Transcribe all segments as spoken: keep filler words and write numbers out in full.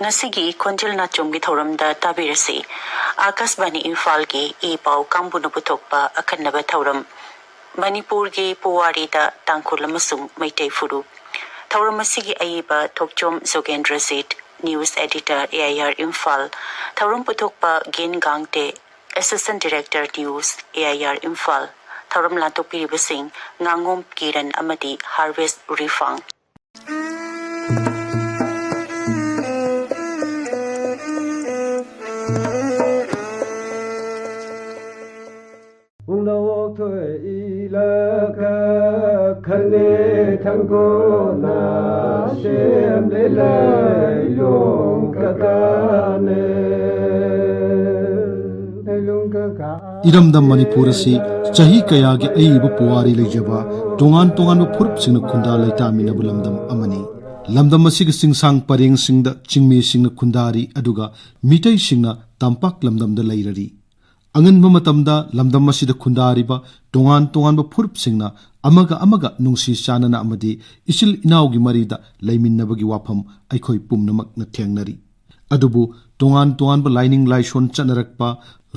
ꯉꯁꯤꯒꯤ ꯈꯣꯟꯖꯦꯜ ꯅꯥꯆꯣꯝꯒꯤ ꯊꯧꯔꯝꯗ ꯇꯥꯕꯤꯔꯁꯤ꯫ ꯑꯥꯀꯥꯁꯕꯥꯅꯤ ꯏꯝꯐꯥꯜꯒꯤ ꯏ ꯄꯥꯎ ꯀꯥꯡꯕꯨꯅ ꯄꯨꯊꯣꯛꯄ ꯑꯈꯟꯅꯕ ꯊꯧꯔꯝ, ꯃꯅꯤꯄꯨꯔꯒꯤ ꯄꯨꯋꯥꯔꯤꯗ ꯇꯥꯡꯈꯨꯜ ꯑꯃꯁꯨꯡ ꯃꯩꯇꯩ ꯐꯨꯔꯨꯞ꯫ ꯊꯧꯔꯝ ꯑꯁꯤꯒꯤ ꯑꯏꯕ ꯊꯣꯛꯆꯣꯝ ꯖꯣꯒꯦꯟꯗ꯭ꯔꯖꯤꯠ, news editor, A I R Imphal. ꯊꯧꯔꯝ ꯄꯨꯊꯣꯛꯄ ꯒꯦꯟ ꯒꯥꯡꯇꯦ, assistant director, news, A I R Imphal. ꯊꯧꯔꯝ ꯂꯥꯟꯊꯣꯛꯄꯤꯔꯤꯕꯁꯤꯡ ꯉꯥꯉꯣꯝ ꯀꯤꯔꯟ ꯑꯃꯗꯤ ꯍꯥꯔꯚꯦꯁ ꯎꯔꯤꯐꯥꯡ꯫ ꯄꯨꯝꯅꯃꯛ ꯊꯣꯛꯏꯂꯒ ꯈꯟꯅꯦ ꯊꯪꯒꯣꯅ ꯁꯦꯝꯂꯦ ꯂꯩꯂꯣꯡ ꯀꯀꯥꯅꯦ꯫ ꯂꯩꯂꯣꯡ ꯀꯀꯥ꯫ ꯏꯔꯝꯗꯝ ꯃꯅꯤꯄꯨꯔ ꯑꯁꯤ ꯆꯍꯤ ꯀꯌꯥꯒꯤ ꯑꯏꯕ ꯄꯨꯋꯥꯔꯤ ꯂꯩꯖꯕ ꯇꯣꯉꯥꯟ ꯇꯣꯉꯥꯟꯕ ꯐꯨꯔꯨꯞꯁꯤꯡꯅ ꯈꯨꯟꯗꯥ ꯂꯩꯇꯥꯃꯤꯟꯅꯕ ꯂꯝꯗꯝ ꯑꯃꯅꯤ꯫ ꯂꯝꯗꯝ ꯑꯁꯤꯒꯤ ꯆꯤꯡꯁꯥꯡ ꯄꯔꯦꯡꯁꯤꯡꯗ ꯆꯤꯡꯃꯤꯁꯤꯡꯅ ꯈꯨꯟꯗꯥꯔꯤ, ꯑꯗꯨꯒ ꯃꯤꯇꯩꯁꯤꯡꯅ ꯇꯝꯄꯥꯛ ꯂꯝꯗꯝꯗ ꯂꯩꯔꯔꯤ꯫ ꯑꯉꯟꯕ ꯃꯇꯝꯗ ꯂꯝꯗꯝ ꯑꯁꯤꯗ ꯈꯨꯟꯗꯥꯔꯤꯕ ꯇꯣꯉꯥꯟ ꯇꯣꯉꯥꯟꯕ ꯐꯨꯔꯨꯞꯁꯤꯡꯅ ꯑꯃꯒ ꯑꯃꯒ ꯅꯨꯡꯁꯤ ꯆꯥꯟꯅꯅ ꯑꯃꯗꯤ ꯏꯆꯤꯜ ꯏꯅꯥꯎꯒꯤ ꯃꯔꯤꯗ ꯂꯩꯃꯤꯟꯅꯕꯒꯤ ꯋꯥꯐꯝ ꯑꯩꯈꯣꯏ ꯄꯨꯝꯅꯃꯛꯅ ꯊꯦꯡꯅꯔꯤ꯫ ꯑꯗꯨꯕꯨ ꯇꯣꯉꯥꯟ ꯇꯣꯉꯥꯟꯕ ꯂꯥꯏꯅꯤꯡ ꯂꯥꯏꯁꯣꯟ ꯆꯠꯅꯔꯛꯄ,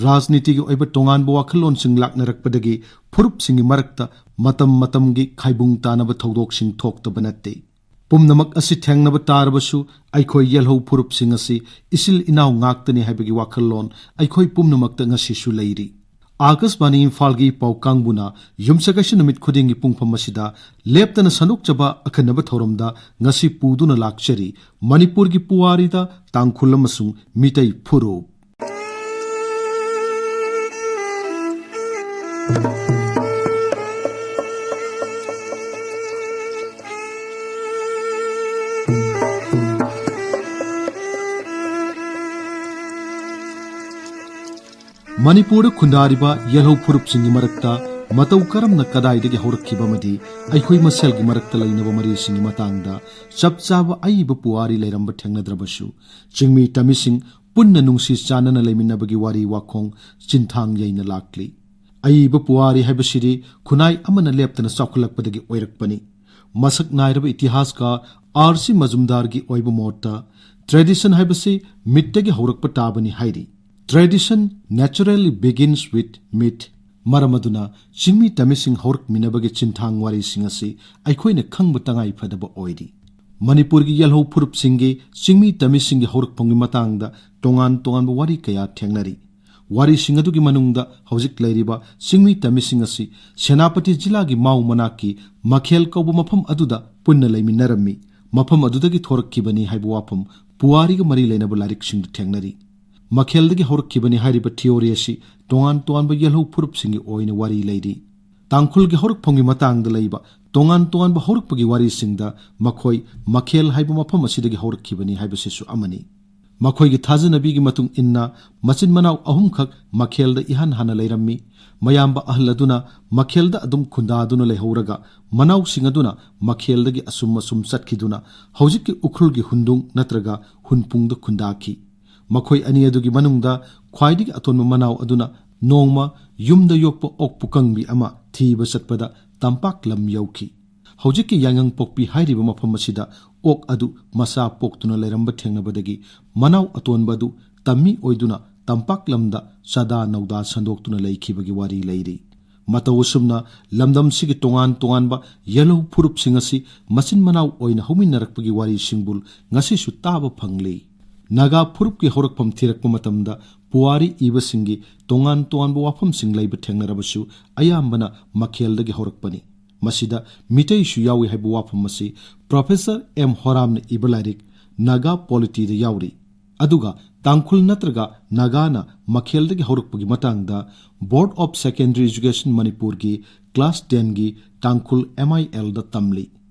ꯔꯥꯖꯅꯤꯇꯤꯒꯤ ꯑꯣꯏꯕ ꯇꯣꯉꯥꯟꯕ ꯋꯥꯈꯜꯂꯣꯟꯁꯤꯡ ꯂꯥꯛꯅꯔꯛꯄꯗꯒꯤ ꯐꯨꯔꯨꯞꯁꯤꯡꯒꯤ ꯃꯔꯛꯇ ꯃꯇꯝ ꯃꯇꯝꯒꯤ ꯈꯥꯏꯕꯨꯡ ꯇꯥꯅꯕ ꯊꯧꯗꯣꯛꯁꯤꯡ ꯊꯣꯛꯇꯕ ꯅꯠꯇꯦ꯫ ꯄꯨꯝꯅꯃꯛ ꯑꯁꯤ ꯊꯦꯡꯅꯕ ꯇꯥꯔꯕꯁꯨ, ꯑꯩꯈꯣꯏ ꯌꯦꯜꯍꯧ ꯐꯨꯔꯨꯞꯁꯤꯡ ꯑꯁꯤ ꯏꯆꯤꯜ ꯏꯅꯥꯎ ꯉꯥꯛꯇꯅꯤ ꯍꯥꯏꯕꯒꯤ ꯋꯥꯈꯜꯂꯣꯟ ꯑꯩꯈꯣꯏ ꯄꯨꯝꯅꯃꯛꯇ ꯉꯁꯤꯁꯨ ꯂꯩꯔꯤ꯫ ꯑꯥꯀꯥꯁꯕꯥꯅꯤ ꯏꯝꯐꯥꯜꯒꯤ ꯄꯥꯎ ꯀꯥꯡꯕꯨꯅ ꯌꯨꯝꯁꯀꯩꯁ ꯅꯨꯃꯤꯠ ꯈꯨꯗꯤꯡꯒꯤ ꯄꯨꯡꯐꯝ ꯑꯁꯤꯗ ꯂꯦꯞꯇꯅ ꯁꯟꯗꯣꯛꯆꯕ ꯑꯈꯟꯅꯕ ꯊꯧꯔꯝꯗ ꯉꯁꯤ ꯄꯨꯗꯨꯅ ꯂꯥꯛꯆꯔꯤ ꯃꯅꯤꯄꯨꯔꯒꯤ ꯄꯨꯋꯥꯔꯤꯗ ꯇꯥꯡꯈꯨꯜ ꯑꯃꯁꯨꯡ ꯃꯤꯇꯩ ꯐꯨꯔꯨꯞ꯫ ꯃꯅꯤꯄꯨꯔꯗ ꯈꯨꯟꯗꯥꯔꯤꯕ ꯌꯦꯜꯍꯧ ꯐꯨꯔꯨꯞꯁꯤꯡꯒꯤ ꯃꯔꯛꯇ ꯃꯇꯧ ꯀꯔꯝꯅ ꯀꯗꯥꯏꯗꯒꯤ ꯍꯧꯔꯛꯈꯤꯕ ꯑꯃꯗꯤ ꯑꯩꯈꯣꯏ ꯃꯁꯦꯜꯒꯤ ꯃꯔꯛꯇ ꯂꯩꯅꯕ ꯃꯔꯤꯁꯤꯡꯒꯤ ꯃꯇꯥꯡꯗ ꯆꯞ ꯆꯥꯕ ꯑꯏꯕ ꯄꯨꯋꯥꯔꯤ ꯂꯩꯔꯝꯕ ꯊꯦꯡꯅꯗ꯭ꯔꯕꯁꯨ, ꯆꯤꯡꯃꯤ ꯇꯝꯃꯤꯁꯤꯡ ꯄꯨꯟꯅ ꯅꯨꯡꯁꯤ ꯆꯥꯟꯅꯅ ꯂꯩꯃꯤꯟꯅꯕꯒꯤ ꯋꯥꯔꯤ ꯋꯥꯈꯣꯡ ꯆꯤꯟꯊꯥꯡ ꯌꯩꯅ ꯂꯥꯛꯂꯤ꯫ ꯑꯏꯕ ꯄꯨꯋꯥꯔꯤ ꯍꯥꯏꯕꯁꯤꯗꯤ ꯈꯨꯟꯅꯥꯏ ꯑꯃꯅ ꯂꯦꯞꯇꯅ ꯆꯥꯎꯈꯠꯂꯛꯄꯗꯒꯤ ꯑꯣꯏꯔꯛꯄꯅꯤ꯫ ꯃꯁꯛ ꯅꯥꯏꯔꯕ ꯏꯇꯤꯍꯥꯁꯀ ꯑꯥꯔ ꯁꯤ ꯃꯖꯨꯝꯗꯥꯔꯒꯤ ꯑꯣꯏꯕ ꯃꯣꯠꯇ, "Tradition ꯍꯥꯏꯕꯁꯤ ꯃꯤꯠꯇꯒꯤ ꯍꯧꯔꯛꯄ ꯇꯥꯕꯅꯤ" ꯍꯥꯏꯔꯤ꯫ "Tradition naturally begins with myth"꯫ ꯃꯔꯝ ꯑꯗꯨꯅ ꯆꯤꯡꯃꯤ ꯇꯝꯃꯤꯁꯤꯡ ꯍꯧꯔꯛꯃꯤꯟꯅꯕꯒꯤ ꯆꯤꯟꯊꯥꯡ ꯋꯥꯔꯤꯁꯤꯡ ꯑꯁꯤ ꯑꯩꯈꯣꯏꯅ ꯈꯪꯕ ꯇꯉꯥꯏ ꯐꯗꯕ ꯑꯣꯏꯔꯤ꯫ ꯃꯅꯤꯄꯨꯔꯒꯤ ꯌꯦꯜꯍꯧ ꯐꯨꯔꯨꯞꯁꯤꯡꯒꯤ ꯆꯤꯡꯃꯤ ꯇꯝꯃꯤꯁꯤꯡꯒꯤ ꯍꯧꯔꯛꯐꯝꯒꯤ ꯃꯇꯥꯡꯗ ꯇꯣꯉꯥꯟ ꯇꯣꯉꯥꯟꯕ ꯋꯥꯔꯤ ꯀꯌꯥ ꯊꯦꯡꯅꯔꯤ꯫ ꯋꯥꯔꯤꯁꯤꯡ ꯑꯗꯨꯒꯤ ꯃꯅꯨꯡꯗ ꯍꯧꯖꯤꯛ ꯂꯩꯔꯤꯕ ꯆꯤꯡꯃꯤ ꯇꯝꯃꯤꯁꯤꯡ ꯑꯁꯤ ꯁꯦꯅꯥꯄꯇꯤ ꯖꯤꯂꯥꯒꯤ ꯃꯥꯎ ꯃꯅꯥꯛꯀꯤ ꯃꯈꯦꯜ ꯀꯧꯕ ꯃꯐꯝ ꯑꯗꯨꯗ ꯄꯨꯟꯅ ꯂꯩꯃꯤꯟꯅꯔꯝꯃꯤ꯫ ꯃꯐꯝ ꯑꯗꯨꯗꯒꯤ ꯊꯣꯔꯛꯈꯤꯕꯅꯤ ꯍꯥꯏꯕ ꯋꯥꯐꯝ ꯄꯨꯋꯥꯔꯤꯒ ꯃꯔꯤ ꯂꯩꯅꯕ ꯂꯥꯏꯔꯤꯛꯁꯤꯡꯗ ꯊꯦꯡꯅꯔꯤ꯫ ꯃꯈꯦꯜꯗꯒꯤ ꯍꯧꯔꯛꯈꯤꯕꯅꯤ ꯍꯥꯏꯔꯤꯕ theory ꯑꯁꯤ ꯇꯣꯉꯥꯟ ꯇꯣꯉꯥꯟꯕ ꯌꯦꯜꯍꯧ ꯐꯨꯔꯨꯞꯁꯤꯡꯒꯤ ꯑꯣꯏꯅ ꯋꯥꯔꯤ ꯂꯩꯔꯤ꯫ ꯇꯥꯡꯈꯨꯜꯒꯤ ꯍꯧꯔꯛꯐꯝꯒꯤ ꯃꯇꯥꯡꯗ ꯂꯩꯕ ꯇꯣꯉꯥꯟ ꯇꯣꯉꯥꯟꯕ ꯍꯧꯔꯛꯄꯒꯤ ꯋꯥꯔꯤꯁꯤꯡꯗ ꯃꯈꯣꯏ ꯃꯈꯦꯜ ꯍꯥꯏꯕ ꯃꯐꯝ ꯑꯁꯤꯗꯒꯤ ꯍꯧꯔꯛꯈꯤꯕꯅꯤ ꯍꯥꯏꯕꯁꯤꯁꯨ ꯑꯃꯅꯤ꯫ ꯃꯈꯣꯏꯒꯤ ꯊꯥꯖꯅꯕꯤꯒꯤ ꯃꯇꯨꯡ ꯏꯟꯅ, ꯃꯆꯤꯟ ꯃꯅꯥꯎ ꯑꯍꯨꯝꯈꯛ ꯃꯈꯦꯜꯗ ꯏꯍꯥꯟ ꯍꯥꯟꯅ ꯂꯩꯔꯝꯃꯤ꯫ ꯃꯌꯥꯝꯕ ꯑꯍꯜ ꯑꯗꯨꯅ ꯃꯈꯦꯜꯗ ꯑꯗꯨꯝ ꯈꯨꯟꯗꯥꯗꯨꯅ ꯂꯩꯍꯧꯔꯒ, ꯃꯅꯥꯎꯁꯤꯡ ꯑꯗꯨꯅ ꯃꯈꯦꯜꯗꯒꯤ ꯑꯁꯨꯝ ꯑꯁꯨꯝ ꯆꯠꯈꯤꯗꯨꯅ ꯍꯧꯖꯤꯛꯀꯤ ꯎꯈ꯭ꯔꯨꯜꯒꯤ ꯍꯨꯟꯗꯨꯡ ꯅꯠꯇ꯭ꯔꯒ ꯍꯨꯟꯄꯨꯡꯗ ꯈꯨꯟꯗꯥꯈꯤ꯫ ꯃꯈꯣꯏ ꯑꯅꯤ ꯑꯗꯨꯒꯤ ꯃꯅꯨꯡꯗ ꯈ꯭ꯋꯥꯏꯗꯒꯤ ꯑꯇꯣꯟꯕ ꯃꯅꯥꯎ ꯑꯗꯨꯅ ꯅꯣꯡꯃ ꯌꯨꯝꯗ ꯌꯣꯛꯄ ꯑꯣꯛ ꯄꯨꯀꯪꯕꯤ ꯑꯃ ꯊꯤꯕ ꯆꯠꯄꯗ ꯇꯝꯄꯥꯛ ꯂꯝ ꯌꯧꯈꯤ꯫ ꯍꯧꯖꯤꯛꯀꯤ ꯌꯥꯏꯉꯪꯄꯣꯛꯄꯤ ꯍꯥꯏꯔꯤꯕ ꯃꯐꯝ ꯑꯁꯤꯗ ꯑꯣꯛ ꯑꯗꯨ ꯃꯆꯥ ꯄꯣꯛꯇꯨꯅ ꯂꯩꯔꯝꯕ ꯊꯦꯡꯅꯕꯗꯒꯤ, ꯃꯅꯥꯎ ꯑꯇꯣꯟꯕ ꯑꯗꯨ ꯇꯝꯃꯤ ꯑꯣꯏꯗꯨꯅ ꯇꯝꯄꯥꯛ ꯂꯝꯗ ꯆꯥꯗꯥ ꯅꯧꯗꯥ ꯁꯟꯗꯣꯛꯇꯨꯅ ꯂꯩꯈꯤꯕꯒꯤ ꯋꯥꯔꯤ ꯂꯩꯔꯤ꯫ ꯃꯇꯧ ꯑꯁꯨꯝꯅ ꯂꯝꯗꯝꯁꯤꯒꯤ ꯇꯣꯉꯥꯟ ꯇꯣꯉꯥꯟꯕ ꯌꯦꯜꯍꯧ ꯐꯨꯔꯨꯞꯁꯤꯡ ꯑꯁꯤ ꯃꯆꯤꯟ ꯃꯅꯥꯎ ꯑꯣꯏꯅ ꯍꯧꯃꯤꯟꯅꯔꯛꯄꯒꯤ ꯋꯥꯔꯤꯁꯤꯡꯕꯨ ꯉꯁꯤꯁꯨ ꯇꯥꯕ ꯐꯪꯂꯤ꯫ ꯅꯥꯒꯥ ꯐꯨꯔꯨꯞꯀꯤ ꯍꯧꯔꯛꯐꯝ ꯊꯤꯔꯛꯄ ꯃꯇꯝꯗ ꯄꯨꯋꯥꯔꯤ ꯏꯕꯁꯤꯡꯒꯤ ꯇꯣꯉꯥꯟ ꯇꯣꯉꯥꯟꯕ ꯋꯥꯐꯝꯁꯤꯡ ꯂꯩꯕ ꯊꯦꯡꯅꯔꯕꯁꯨ, ꯑꯌꯥꯝꯕꯅ ꯃꯈꯦꯜꯗꯒꯤ ꯍꯧꯔꯛꯄꯅꯤ꯫ ꯃꯁꯤꯗ ꯃꯤꯇꯩꯁꯨ ꯌꯥꯎꯏ ꯍꯥꯏꯕ ꯋꯥꯐꯝ ꯑꯁꯤ ꯄ꯭ꯔꯣꯐꯦꯁꯔ ꯑꯦꯝ ꯍꯣꯔꯥꯝꯅ ꯏꯕ ꯂꯥꯏꯔꯤꯛ ꯅꯥꯒꯥ ꯄꯣꯂꯤꯇꯤꯗ ꯌꯥꯎꯔꯤ꯫ ꯑꯗꯨꯒ ꯇꯥꯡꯈꯨꯜ ꯅꯠꯇ꯭ꯔꯒ ꯅꯥꯒꯥꯅ ꯃꯈꯦꯜꯗꯒꯤ ꯍꯧꯔꯛꯄꯒꯤ ꯃꯇꯥꯡꯗ Board of Secondary Education ꯃꯅꯤꯄꯨꯔꯒꯤ class tenꯒꯤ ꯇꯥꯡꯈꯨꯜ M I Lꯗ ꯇꯝꯂꯤ꯫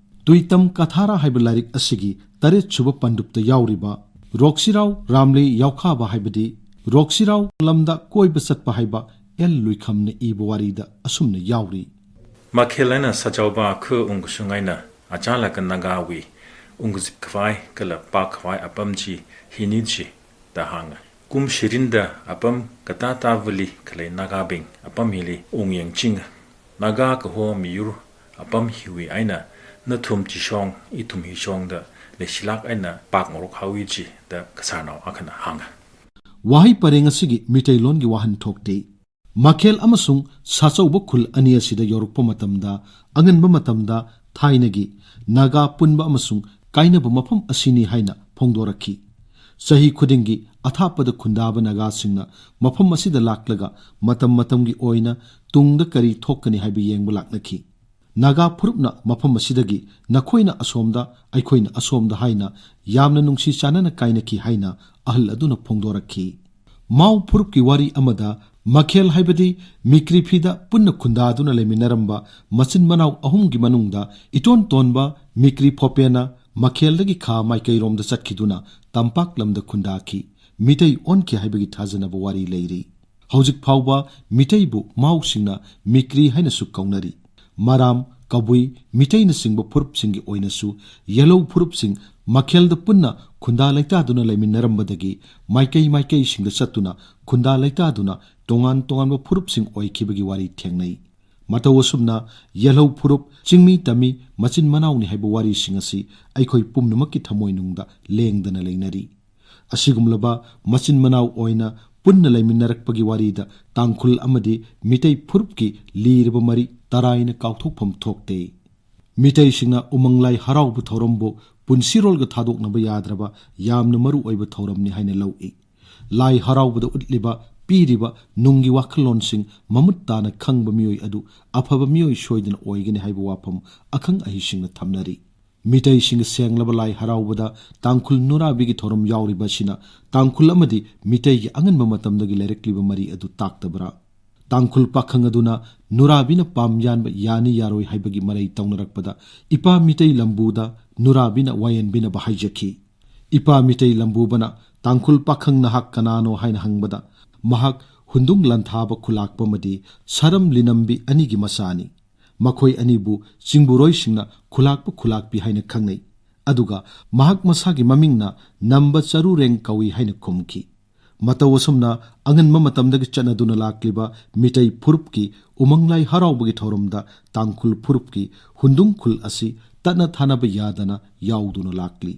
ꯇꯨꯏꯇꯝ ꯀꯊꯥꯔꯥ ꯍꯥꯏꯕ ꯂꯥꯏꯔꯤꯛ ꯑꯁꯤꯒꯤ ꯇꯔꯦꯠꯁꯨꯕ ꯄꯟꯗꯨꯞꯇ ꯌꯥꯎꯔꯤꯕ ꯔꯣꯛꯁꯤꯔꯥꯎ ꯔꯥꯝꯂꯤ ꯌꯥꯎꯈꯥꯕ ꯍꯥꯏꯕꯗꯤ ꯔꯣꯛꯁꯤꯔꯥꯎ ꯂꯝꯗ ꯀꯣꯏꯕ ꯆꯠꯄ ꯍꯥꯏꯕ ꯑꯦꯜ ꯂꯨꯏꯈꯝꯅ ꯏꯕ ꯋꯥꯔꯤꯗ ꯑꯁꯨꯝꯅ ꯌꯥꯎꯔꯤ꯫ ꯃꯈꯦꯜ ꯍꯥꯏꯅ ꯁꯖꯥꯎꯕ ꯈꯨ ꯎꯡꯒꯁꯨꯡ ꯍꯥꯏꯅ ꯑꯆꯥꯂꯀ ꯅꯥꯒꯥꯋꯤ ꯎꯡꯒꯖꯤꯛ ꯈ꯭ꯋꯥꯏ ꯀꯂ ꯄꯥꯛ ꯈ꯭ꯋꯥꯏ ꯑꯄꯝꯖꯤ ꯍꯤꯅꯤꯖꯤ ꯇ ꯍꯥꯡꯉ꯫ ꯀꯨꯝ ꯁꯤꯔꯤꯟꯗ ꯑꯄꯝ ꯀꯇꯥ ꯇꯥꯕꯂꯤ ꯈꯂꯩ ꯅꯥꯒꯥꯕꯤꯡ ꯑꯄꯝ ꯍꯤꯂꯤ ꯎꯡ ꯌꯦꯡ ꯆꯤꯡ ꯅꯥꯒꯥ ꯀꯍꯣ ꯃꯤꯌꯨꯔ ꯑꯄꯝ ꯍꯤꯋꯤ ꯍꯥꯏꯅ ꯅꯊꯨꯝ ꯆꯤꯁꯣꯡ, ꯏꯊꯨꯝ ꯍꯤꯁꯣꯡꯗ ꯂꯩꯁꯤꯂꯥꯛ ꯑꯩꯅ ꯄꯥꯛ ꯃꯣꯔꯣꯛ ꯍꯥꯎꯏ ꯆꯤꯗ ꯀꯁꯥꯔꯅꯥꯎ ꯑꯈꯟꯅ ꯍꯥꯡꯉ꯫ ꯋꯥꯍꯩ ꯄꯔꯦꯡ ꯑꯁꯤꯒꯤ ꯃꯤꯇꯩꯂꯣꯟꯒꯤ ꯋꯥꯍꯟꯊꯣꯛꯇꯤ, ꯃꯈꯦꯜ ꯑꯃꯁꯨꯡ ꯁꯥꯆꯧꯕ ꯈꯨꯜ ꯑꯅꯤ ꯑꯁꯤꯗ ꯌꯧꯔꯛꯄ ꯃꯇꯝꯗ, ꯑꯉꯟꯕ ꯃꯇꯝꯗ ꯊꯥꯏꯅꯒꯤ ꯅꯥꯒꯥ ꯄꯨꯟꯕ ꯑꯃꯁꯨꯡ ꯀꯥꯏꯅꯕ ꯃꯐꯝ ꯑꯁꯤꯅꯤ ꯍꯥꯏꯅ ꯐꯣꯡꯗꯣꯔꯛꯈꯤ꯫ ꯆꯍꯤ ꯈꯨꯗꯤꯡꯒꯤ ꯑꯊꯥꯞꯄꯗ ꯈꯨꯟꯗꯥꯕ ꯅꯥꯒꯥꯁꯤꯡꯅ ꯃꯐꯝ ꯑꯁꯤꯗ ꯂꯥꯛꯂꯒ ꯃꯇꯝ ꯃꯇꯝꯒꯤ ꯑꯣꯏꯅ ꯇꯨꯡꯗ ꯀꯔꯤ ꯊꯣꯛꯀꯅꯤ ꯍꯥꯏꯕ ꯌꯦꯡꯕ ꯂꯥꯛꯅꯈꯤ꯫ ꯅꯥꯒꯥ ꯐꯨꯔꯨꯞꯅ ꯃꯐꯝ ꯑꯁꯤꯗꯒꯤ "ꯅꯈꯣꯏꯅ ꯑꯁꯣꯝꯗ, ꯑꯩꯈꯣꯏꯅ ꯑꯁꯣꯝꯗ" ꯍꯥꯏꯅ ꯌꯥꯝꯅ ꯅꯨꯡꯁꯤ ꯆꯥꯟꯅꯅ ꯀꯥꯏꯅꯈꯤ ꯍꯥꯏꯅ ꯑꯍꯜ ꯑꯗꯨꯅ ꯐꯣꯡꯗꯣꯔꯛꯈꯤ꯫ ꯃꯥꯎ ꯐꯨꯔꯨꯞꯀꯤ ꯋꯥꯔꯤ ꯑꯃꯗ ꯃꯈꯦꯜ ꯍꯥꯏꯕꯗꯤ ꯃꯤꯀ꯭ꯔꯤꯐꯤꯗ ꯄꯨꯟꯅ ꯈꯨꯟꯗꯥꯗꯨꯅ ꯂꯩꯃꯤꯟꯅꯔꯝꯕ ꯃꯆꯤꯟ ꯃꯅꯥꯎ ꯑꯍꯨꯝꯒꯤ ꯃꯅꯨꯡꯗ ꯏꯇꯣꯟ ꯇꯣꯟꯕ ꯃꯤꯀ꯭ꯔꯤ ꯐꯣꯄꯦꯅ ꯃꯈꯦꯜꯗꯒꯤ ꯈꯥ ꯃꯥꯏꯀꯩꯔꯣꯝꯗ ꯆꯠꯈꯤꯗꯨꯅ ꯇꯝꯄꯥꯛ ꯂꯝꯗ ꯈꯨꯟꯗꯥꯈꯤ, ꯃꯤꯇꯩ ꯑꯣꯟꯈꯤ ꯍꯥꯏꯕꯒꯤ ꯊꯥꯖꯅꯕ ꯋꯥꯔꯤ ꯂꯩꯔꯤ꯫ ꯍꯧꯖꯤꯛ ꯐꯥꯎꯕ ꯃꯤꯇꯩꯕꯨ ꯃꯥꯎꯁꯤꯡꯅ ꯃꯤꯀ꯭ꯔꯤ ꯍꯥꯏꯅꯁꯨ ꯀꯧꯅꯔꯤ꯫ ꯃꯔꯥꯝ, ꯀꯕꯨꯏ, ꯃꯤꯇꯩꯅꯆꯤꯡꯕ ꯐꯨꯔꯨꯞꯁꯤꯡꯒꯤ ꯑꯣꯏꯅꯁꯨ ꯌꯦꯜꯍꯧ ꯐꯨꯔꯨꯞꯁꯤꯡ ꯃꯈꯦꯜꯗ ꯄꯨꯟꯅ ꯈꯨꯟꯗꯥ ꯂꯩꯇꯥꯗꯨꯅ ꯂꯩꯃꯤꯟꯅꯔꯝꯕꯗꯒꯤ ꯃꯥꯏꯀꯩ ꯃꯥꯏꯀꯩꯁꯤꯡꯗ ꯆꯠꯇꯨꯅ ꯈꯨꯟꯗꯥ ꯂꯩꯇꯥꯗꯨꯅ ꯇꯣꯉꯥꯟ ꯇꯣꯉꯥꯟꯕ ꯐꯨꯔꯨꯞꯁꯤꯡ ꯑꯣꯏꯈꯤꯕꯒꯤ ꯋꯥꯔꯤ ꯊꯦꯡꯅꯩ꯫ ꯃꯇꯧ ꯑꯁꯨꯝꯅ ꯌꯦꯜꯍꯧ ꯐꯨꯔꯨꯞ ꯆꯤꯡꯃꯤ ꯇꯝꯃꯤ ꯃꯆꯤꯟ ꯃꯅꯥꯎꯅꯤ ꯍꯥꯏꯕ ꯋꯥꯔꯤꯁꯤꯡ ꯑꯁꯤ ꯑꯩꯈꯣꯏ ꯄꯨꯝꯅꯃꯛꯀꯤ ꯊꯃꯣꯏꯅꯨꯡꯗ ꯂꯦꯡꯗꯅ ꯂꯩꯅꯔꯤ꯫ ꯑꯁꯤꯒꯨꯝꯂꯕ ꯃꯆꯤꯟ ꯃꯅꯥꯎ ꯑꯣꯏꯅ ꯄꯨꯟꯅ ꯂꯩꯃꯤꯟꯅꯔꯛꯄꯒꯤ ꯋꯥꯔꯤꯗ ꯇꯥꯡꯈꯨꯜ ꯑꯃꯗꯤ ꯃꯤꯇꯩ ꯐꯨꯔꯨꯞꯀꯤ ꯂꯤꯔꯕ ꯃꯔꯤ ꯇꯔꯥꯏꯅ ꯀꯥꯎꯊꯣꯛꯐꯝ ꯊꯣꯛꯇꯦ꯫ ꯃꯤꯇꯩꯁꯤꯡꯅ ꯎꯃꯪ ꯂꯥꯏ ꯍꯔꯥꯎꯕ ꯊꯧꯔꯝꯕꯨ ꯄꯨꯟꯁꯤꯔꯣꯜꯒ ꯊꯥꯗꯣꯛꯅꯕ ꯌꯥꯗ꯭ꯔꯕ ꯌꯥꯝꯅ ꯃꯔꯨ ꯑꯣꯏꯕ ꯊꯧꯔꯝꯅꯤ ꯍꯥꯏꯅ ꯂꯧꯏ꯫ ꯂꯥꯏ ꯍꯔꯥꯎꯕꯗ ꯎꯠꯂꯤꯕ, ꯄꯤꯔꯤꯕ ꯅꯨꯡꯒꯤ ꯋꯥꯈꯜꯂꯣꯟꯁꯤꯡ ꯃꯃꯨꯠ ꯇꯥꯅ ꯈꯪꯕ ꯃꯤꯑꯣꯏ ꯑꯗꯨ ꯑꯐꯕ ꯃꯤꯑꯣꯏ ꯁꯣꯏꯗꯅ ꯑꯣꯏꯒꯅꯤ ꯍꯥꯏꯕ ꯋꯥꯐꯝ ꯑꯈꯪ ꯑꯍꯩꯁꯤꯡꯅ ꯊꯝꯅꯔꯤ꯫ ꯃꯤꯇꯩꯁꯤꯡꯒꯤ ꯁꯦꯡꯂꯕ ꯂꯥꯏ ꯍꯔꯥꯎꯕꯗ ꯇꯥꯡꯈꯨꯜ ꯅꯨꯔꯥꯕꯤꯒꯤ ꯊꯧꯔꯝ ꯌꯥꯎꯔꯤꯕ ꯑꯁꯤꯅ ꯇꯥꯡꯈꯨꯜ ꯑꯃꯗꯤ ꯃꯤꯇꯩꯒꯤ ꯑꯉꯟꯕ ꯃꯇꯝꯗꯒꯤ ꯂꯩꯔꯛꯂꯤꯕ ꯃꯔꯤ ꯑꯗꯨ ꯇꯥꯛꯇꯕ꯭ꯔꯥ? ꯇꯥꯡꯈꯨꯜ ꯄꯥꯈꯪ ꯑꯗꯨꯅ ꯅꯨꯔꯥꯕꯤꯅ ꯄꯥꯝ ꯌꯥꯟꯕ ꯌꯥꯅꯤ ꯌꯥꯔꯣꯏ ꯍꯥꯏꯕꯒꯤ ꯃꯔꯩ ꯇꯧꯅꯔꯛꯄꯗ, ꯏꯄꯥ ꯃꯤꯇꯩ ꯂꯝꯕꯨꯗ ꯅꯨꯔꯥꯕꯤꯅ ꯋꯥꯌꯦꯟꯕꯤꯅꯕ ꯍꯥꯏꯖꯈꯤ꯫ ꯏꯄꯥ ꯃꯤꯇꯩ ꯂꯝꯕꯨꯕꯅ ꯇꯥꯡꯈꯨꯜ ꯄꯥꯈꯪ ꯅꯍꯥꯛ ꯀꯅꯥꯅꯣ ꯍꯥꯏꯅ ꯍꯪꯕꯗ, ꯃꯍꯥꯛ ꯍꯨꯟꯗꯨꯡ ꯂꯟꯊꯥꯕ ꯈꯨꯂꯥꯛꯄ ꯑꯃꯗꯤ ꯁꯔꯝ ꯂꯤꯅꯝꯕꯤ ꯑꯅꯤꯒꯤ ꯃꯆꯥꯅꯤ꯫ ꯃꯈꯣꯏ ꯑꯅꯤꯕꯨ ꯆꯤꯡꯕꯨꯔꯣꯏꯁꯤꯡꯅ ꯈꯨꯂꯥꯛꯄ ꯈꯨꯂꯥꯛꯄꯤ ꯍꯥꯏꯅ ꯈꯪꯅꯩ꯫ ꯑꯗꯨꯒ ꯃꯍꯥꯛ ꯃꯁꯥꯒꯤ ꯃꯃꯤꯡꯅ ꯅꯝꯕ ꯆꯔꯨꯔꯦꯡ ꯀꯧꯏ ꯍꯥꯏꯅ ꯈꯨꯝꯈꯤ꯫ ꯃꯇꯧ ꯑꯁꯨꯝꯅ ꯑꯉꯟꯕ ꯃꯇꯝꯗꯒꯤ ꯆꯠꯅꯗꯨꯅ ꯂꯥꯛꯂꯤꯕ ꯃꯤꯇꯩ ꯐꯨꯔꯨꯞꯀꯤ ꯎꯃꯪ ꯂꯥꯏ ꯍꯔꯥꯎꯕꯒꯤ ꯊꯧꯔꯝꯗ ꯇꯥꯡꯈꯨꯜ ꯐꯨꯔꯨꯞꯀꯤ ꯍꯨꯟꯗꯨꯡ ꯈꯨꯜ ꯑꯁꯤ ꯇꯠꯅ ꯊꯥꯅꯕ ꯌꯥꯗꯅ ꯌꯥꯎꯗꯨꯅ ꯂꯥꯛꯂꯤ꯫